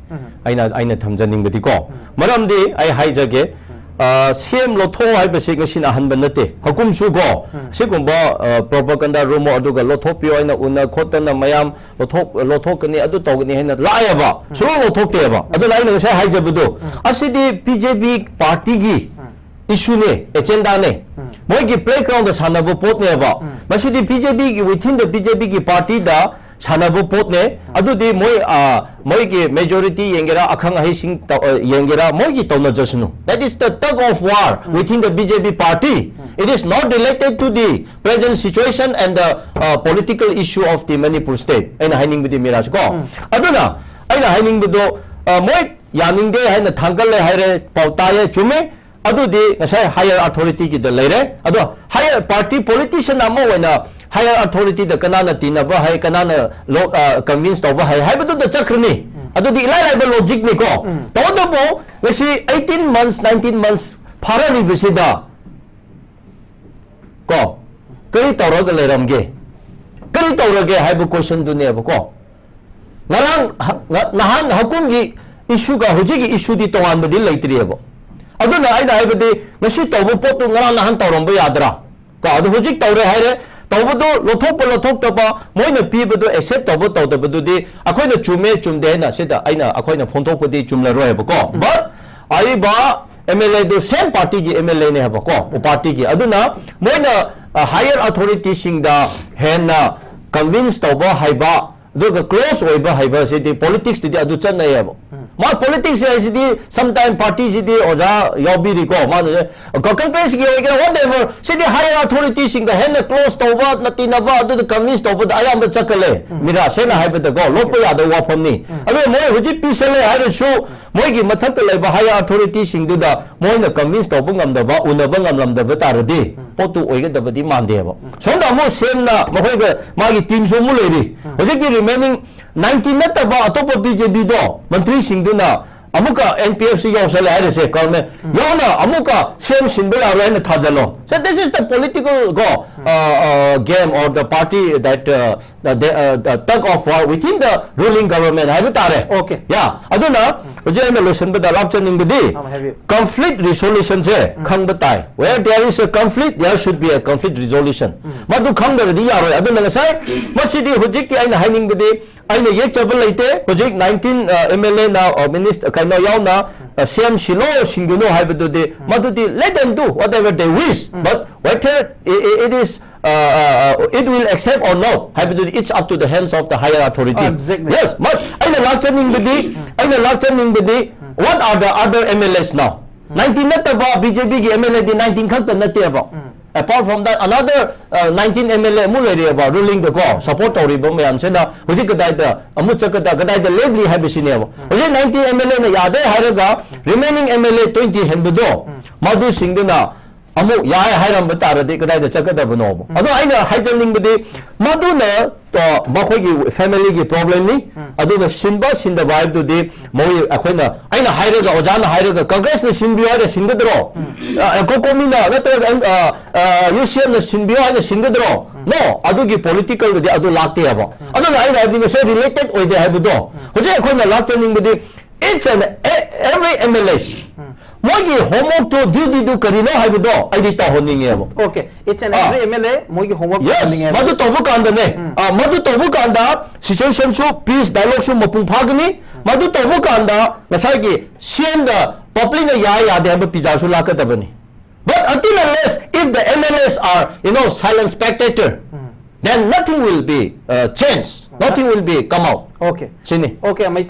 ꯑꯩꯅ, ꯑꯩꯅ ꯊꯝꯖꯅꯤꯡꯕꯗꯤꯀꯣ, ꯃꯔꯝꯗꯤ ꯑꯩ ꯍꯥꯏꯖꯒꯦ, ꯑ, ꯁꯤ ꯑꯦꯝ ꯂꯧꯊꯣꯛꯑꯣ ꯍꯥꯏꯕꯁꯤ ꯉꯁꯤꯅ ꯑꯍꯥꯟꯕ ꯅꯠꯇꯦ꯫ ꯍꯀꯨꯝꯁꯨ ꯀꯣ, ꯁꯤꯒꯨꯝꯕ, ꯑ, ꯄ꯭ꯔꯣꯄꯥꯒꯟꯗꯥ ꯔꯨꯃꯣ ꯑꯗꯨꯒ ꯂꯧꯊꯣꯛꯄꯤꯌꯣ ꯍꯥꯏꯅ ꯎꯅ ꯈꯣꯠꯇꯅ ꯃꯌꯥꯝ ꯂꯧꯊꯣꯛ-, ꯂꯧꯊꯣꯛꯀꯅꯤ, ꯑꯗꯨ ꯇꯧꯒꯅꯤ ꯍꯥꯏꯅ ꯂꯥꯛꯑꯦꯕ, ꯁꯨꯡꯂꯧ ꯂꯧꯊꯣꯛꯇꯦꯕ꯫ ꯑꯗꯨꯅ ꯑꯩꯅ ꯉꯁꯥꯏ ꯍꯥꯏꯖꯕꯗꯣ, ꯑꯁꯤꯗꯤ ꯕꯤ ꯖꯦ ꯄꯤ ꯄꯥꯔꯇꯤꯒꯤ ꯏꯁꯨꯅꯦ, ꯑꯦꯖꯦꯟꯗꯥꯅꯦ꯫ ꯃꯣꯏꯒꯤ ꯄ꯭ꯂꯦꯒ꯭ꯔꯥꯎꯟꯗ ꯁꯥꯟꯅꯕ ꯄꯣꯠꯅꯦꯕ꯫ ꯃꯁꯤꯗꯤ ꯕꯤ ꯖꯦ ꯄꯤꯒꯤ, within the ꯕꯤ ꯖꯦ ꯄꯤꯒꯤ ꯄꯥꯔꯇꯤꯗ ꯁꯥꯟꯅꯕ ꯄꯣꯠꯅꯦ꯫ ꯑꯗꯨꯗꯤ ꯃꯣꯏ, ꯑ, ꯃꯣꯏꯒꯤ majority ꯌꯦꯡꯒꯦꯔꯥ, ꯑꯈꯪ ꯑꯍꯩꯁꯤꯡ ꯇꯧ-, ꯑ, ꯌꯦꯡꯒꯦꯔꯥ, ꯃꯣꯏꯒꯤ ꯇꯧꯅꯖꯁꯅꯨ꯫ That is the tug of war within the B J P party. It is not related to the present situation and the, uh, political issue of the Manipur state. ꯑꯩꯅ ꯍꯥꯏꯅꯤꯡꯕꯗꯤ ꯃꯤꯔꯥꯖ ꯀꯣ꯫ ꯑꯗꯨꯅ ꯑꯩꯅ ꯍꯥꯏꯅꯤꯡꯕꯗꯣ, ꯑ, ꯃꯣꯏ ꯌꯥꯅꯤꯡꯗꯦ ꯍꯥꯏꯅ ꯊꯥꯡꯒꯠꯂꯦ ꯍꯥꯏꯔꯦ, ꯄꯥꯎ ꯇꯥꯏꯌꯦ, ꯆꯨꯝꯃꯦ꯫ ꯑꯗꯨꯗꯤ ꯉꯁꯥꯏ higher authority ꯒꯤꯗ ꯂꯩꯔꯦ꯫ ꯑꯗꯣ higher party politician ꯑꯃ ꯑꯣꯏꯅ higher authority ꯗ ꯀꯅꯥꯅ ꯇꯤꯟꯅꯕ ꯍꯩ, ꯀꯅꯥꯅ ꯂꯣ-, ꯑ, convince ꯇꯧꯕ ꯍꯩ ꯍꯥꯏꯕꯗꯨꯗ ꯆꯠꯈ꯭ꯔꯅꯤ꯫ ꯑꯗꯨꯗꯤ ꯏꯂꯥꯏ ꯂꯥꯏꯕ logic ꯅꯤꯀꯣ꯫ ꯇꯧꯕꯇꯕꯨ ꯉꯁꯤ eighteen months, nineteen months ꯐꯥꯔꯛꯂꯤꯕꯁꯤꯗ ꯀꯣ, ꯀꯔꯤ ꯇꯧꯔꯒ ꯂꯩꯔꯝꯒꯦ? ꯀꯔꯤ ꯇꯧꯔꯒꯦ ꯍꯥꯏꯕ question ꯗꯨꯅꯦꯕꯀꯣ꯫ ꯉꯔꯥꯡ, ꯍ-, ꯉ-, ꯅꯍꯥꯟ ꯍꯀꯨꯝꯒꯤ issue ꯒ ꯍꯧꯖꯤꯛꯀꯤ issue ꯗꯤ ꯇꯣꯉꯥꯟꯕꯗꯤ ꯂꯩꯇ꯭ꯔꯤꯑꯕ꯫ ꯑꯗꯨꯅ ꯑꯩꯅ ꯍꯥꯏꯕꯗꯤ ꯉꯁꯤ ꯇꯧꯕ ꯄꯣꯠꯇꯨ ꯉꯔꯥꯡ ꯅꯍꯥꯟ ꯇꯧꯔꯝꯕ ꯌꯥꯗ꯭ꯔꯥ? ꯀꯣ, ꯑꯗꯨ ꯍꯧꯖꯤꯛ ꯇꯧꯔꯦ ꯍꯥꯏꯔꯦ, ꯇꯧꯕꯗꯨ ꯂꯧꯊꯣꯛꯄ ꯂꯧꯊꯣꯛꯇꯕ, ꯃꯣꯏꯅ ꯄꯤꯕꯗꯨ accept ꯇꯧꯕ ꯇꯧꯗꯕꯗꯨꯗꯤ ꯑꯩꯈꯣꯏꯅ ꯆꯨꯝꯃꯦ ꯆꯨꯝꯗꯦ ꯍꯥꯏꯅ ꯁꯤꯗ ꯑꯩꯅ, ꯑꯩꯈꯣꯏꯅ ꯐꯣꯡꯗꯣꯛꯄꯗꯤ ꯆꯨꯝꯂꯔꯣꯏ ꯍꯥꯏꯕꯀꯣ꯫ But ꯑꯔꯤꯕ M L A do same party ꯒꯤ M L A ꯅꯦ ꯍꯥꯏꯕꯀꯣ, ꯎ party ꯒꯤ꯫ ꯑꯗꯨꯅ ꯃꯣꯏꯅ, ꯑ, higher authority ꯁꯤꯡꯗ ꯍꯦꯟꯅ convince ꯇꯧꯕ ꯍꯩꯕ, ꯑꯗꯨꯒ close ꯑꯣꯏꯕ ꯍꯩꯕ ꯑꯁꯤꯗꯤ politics ꯇꯗꯤ ꯑꯗꯨ ꯆꯠꯅꯩꯌꯦꯕ꯫ ꯃꯥ politics ꯍꯥꯏꯁꯤꯗꯤ sometime party ꯁꯤꯗꯤ ꯑꯣꯖꯥ ꯌꯥꯎꯕꯤꯔꯤꯀꯣ, ꯃꯥꯅ ꯀ-, Congress ꯀꯤ ꯑꯣꯏꯒꯦꯔꯥ whatever, ꯁꯤꯗꯤ higher authority ꯁꯤꯡꯒ ꯍꯦꯟꯅ close ꯇꯧꯕ, ꯅ ꯇꯤꯟꯅꯕ, ꯑꯗꯨꯗ convince ꯇꯧꯕꯗ ꯑꯌꯥꯝꯕ ꯆꯠꯀꯜꯂꯦ꯫ ꯃꯤꯔꯥ, ꯁꯦꯡꯅ ꯍꯥꯏꯕꯗꯀꯣ, ꯂꯣꯠꯄ ꯌꯥꯗꯕ ꯋꯥꯐꯝꯅꯤ꯫ ꯑꯗꯨꯒ ꯃꯣꯏ ꯍꯧꯖꯤꯛ ꯄꯤꯁꯜꯂꯦ ꯍꯥꯏꯔꯁꯨ, ꯃꯣꯏꯒꯤ ꯃꯊꯛꯇ ꯂꯩꯕ higher authority ꯁꯤꯡꯗꯨꯗ ꯃꯣꯏꯅ convince ꯇꯧꯕ ꯉꯝꯗꯕ, ꯎꯅꯕ ꯉꯝꯂꯝꯗꯕ ꯇꯥꯔꯗꯤ, ꯄꯣꯠꯇꯨ ꯑꯣꯏꯒꯗꯕꯗꯤ ꯃꯥꯟꯗꯦꯕ꯫ ꯁꯣꯝꯗ ꯑꯃꯨꯛ ꯁꯦꯝꯅ ꯃꯈꯣꯏꯒ ꯃꯥꯒꯤ team ꯁꯨ ꯑꯃꯨꯛ ꯂꯩꯔꯤ꯫ ꯍꯧꯖꯤꯛꯀꯤ remaining nineteen ꯅꯠꯇꯕ ꯑꯇꯣꯞꯄ B J P ꯗꯣ, ꯃꯟꯇ꯭ꯔꯤꯁꯤꯡꯗꯨꯅ ꯑꯃꯨꯛꯀ N P F ꯁꯤ ꯌꯥꯎꯁꯜꯂꯦ ꯍꯥꯏꯔꯁꯦ, ꯀꯔꯝꯃꯦ? ꯌꯥꯎꯅ ꯑꯃꯨꯛꯀ ꯁꯦꯝ ꯁꯤꯟꯕ ꯌꯥꯔꯣꯏ ꯍꯥꯏꯅ ꯊꯥꯖꯜꯂꯣ꯫ So this is the political ꯀꯣ, uh, uh, game or the party that, uh, the, the, uh, the tug of war within the ruling government ꯍꯥꯏꯕ ꯇꯥꯔꯦ꯫ Okay. ꯌꯥ, ꯑꯗꯨꯅ ꯍꯧꯖꯤꯛ ꯑꯩꯅ ꯂꯣꯏꯁꯤꯟꯕꯗ ꯂꯥꯞꯆꯅꯤꯡꯕꯗꯤ ꯑꯥ, ꯍꯥꯏꯕꯤꯌꯨ꯫ Conflict resolution ꯁꯦ ꯈꯪꯕ ꯇꯥꯏ꯫ Where there is a conflict, there should be a conflict resolution. ꯃꯗꯨ ꯈꯪꯗ꯭ꯔꯗꯤ ꯌꯥꯔꯣꯏ꯫ ꯑꯗꯨꯅ ꯉꯁꯥꯏ ꯃꯁꯤꯗꯤ ꯍꯧꯖꯤꯛꯀꯤ ꯑꯩꯅ ꯍꯥꯏꯅꯤꯡꯕꯗꯤ ꯑꯩꯅ ꯌꯦꯛꯆꯕ ꯂꯩꯇꯦ꯫ ꯍꯧꯖꯤꯛ nineteen MLA ꯅ minister ꯀꯩꯅꯣ ꯌꯥꯎꯅ CM ꯁꯤꯜꯂꯣ ꯁꯤꯟꯒꯅꯨ ꯍꯥꯏꯕꯗꯨꯗꯤ, ꯃꯗꯨꯗꯤ let them do whatever they wish, but whether it is it will accept or not ꯍꯥꯏꯕꯗꯨꯗꯤ, it's up to the hands of the higher authority. Exactly. Yes, but ꯑꯩꯅ ꯂꯥꯛꯆꯅꯤꯡꯕꯗꯤ, ꯑꯩꯅ ꯂꯥꯛꯆꯅꯤꯡꯕꯗꯤ, what are the other MLAs now? Nineteen ꯅꯠꯇꯕ BJP ꯒꯤ MLA ꯗꯤ nineteen ꯈꯛꯇ ꯅꯠꯇꯦꯕ꯫ Apart from that, another nineteen MLA ꯑꯃꯨꯛ ꯂꯩꯔꯤꯑꯕ ruling ꯗ ꯀꯣ, support ꯇꯧꯔꯤꯕ ꯃꯌꯥꯝꯁꯤꯅ ꯍꯧꯖꯤꯛ ꯀꯗꯥꯏꯗ ꯑꯃꯨꯛ ꯆꯠꯀꯗ, ꯀꯗꯥꯏꯗ ꯂꯦꯞꯂꯤ ꯍꯥꯏꯕꯁꯤꯅꯦꯕ꯫ ꯍꯧꯖꯤꯛ nineteen MLA ꯅ ꯌꯥꯗꯦ ꯍꯥꯏꯔꯒ remaining MLA twenty ꯍꯦꯟꯕꯗꯣ, ꯃꯗꯨꯁꯤꯡꯗꯨꯅ ꯑꯃꯨꯛ ꯌꯥꯏ ꯍꯥꯏꯔꯝꯕ ꯇꯥꯔꯗꯤ ꯀꯗꯥꯏꯗ ꯆꯠꯀꯗꯕꯅꯣꯕ? ꯑꯗꯣ ꯑꯩꯅ ꯍꯥꯏꯖꯅꯤꯡꯕꯗꯤ, ꯃꯗꯨꯅ ꯃꯈꯣꯏꯒꯤ family ꯒꯤ problem ꯅꯤ꯫ ꯑꯗꯨꯅ ꯁꯤꯟꯕ ꯁꯤꯟꯗꯕ ꯍꯥꯏꯕꯗꯨꯗꯤ ꯃꯣꯏ, ꯑꯩꯈꯣꯏꯅ, ꯑꯩꯅ ꯍꯥꯏꯔꯒ, ꯑꯣꯖꯥꯅ ꯍꯥꯏꯔꯒ Congress ꯅ ꯁꯤꯟꯕꯤꯌꯨ ꯍꯥꯏꯅ ꯁꯤꯟꯒꯗ꯭ꯔꯣ? ꯀꯣꯀꯣꯃꯤꯅ ꯅꯠꯇ꯭ꯔꯒ UCF ꯅ ꯁꯤꯟꯕꯤꯌꯨ ꯍꯥꯏꯅ ꯁꯤꯟꯒꯗ꯭ꯔꯣ? No, ꯑꯗꯨꯒꯤ political ꯗꯗꯤ ꯑꯗꯨ ꯂꯥꯛꯇꯦꯕ꯫ ꯑꯗꯨꯅ ꯑꯩꯅ ꯍꯥꯏꯕꯗꯤ ꯉꯁꯥꯏ related ꯑꯣꯏꯗꯦ ꯍꯥꯏꯕꯗꯣ, ꯍꯧꯖꯤꯛ ꯑꯩꯈꯣꯏꯅ ꯂꯥꯛꯆꯅꯤꯡꯕꯗꯤ, each and every MLA ꯃꯣꯏꯒꯤ homework ꯇꯨ, duty ꯗꯨ ꯀꯔꯤꯅꯣ ꯍꯥꯏꯕꯗꯣ ꯑꯩꯗꯤ ꯇꯧꯍꯟꯅꯤꯡꯉꯦꯕ꯫ Okay, each and every MLA ꯃꯣꯏꯒꯤ homework Yes, ꯇꯧꯍꯟꯅꯤꯡꯉꯦꯕ꯫ ꯃꯗꯨ ꯇꯧꯕ ꯀꯥꯟꯗꯅꯦ, ꯑ, ꯃꯗꯨ ꯇꯧꯕ ꯀꯥꯟꯗ situation ꯁꯨ, peace dialogue ꯁꯨ ꯃꯄꯨꯡ ꯐꯥꯒꯅꯤ꯫ ꯃꯗꯨ ꯇꯧꯕ ꯀꯥꯟꯗ ꯉꯁꯥꯏꯒꯤ CM ꯗ public ꯅ ꯌꯥꯏ ꯌꯥꯗꯦ ꯍꯥꯏꯕ ꯄꯤꯖꯥꯁꯨ ꯂꯥꯛꯀꯗꯕꯅꯤ꯫ But until unless if the MLAs are, you know, silent spectator, then nothing will be uh, changed, nothing will be come out. Okay. ꯁꯤꯅꯤ꯫ Okay, ꯑꯃꯩ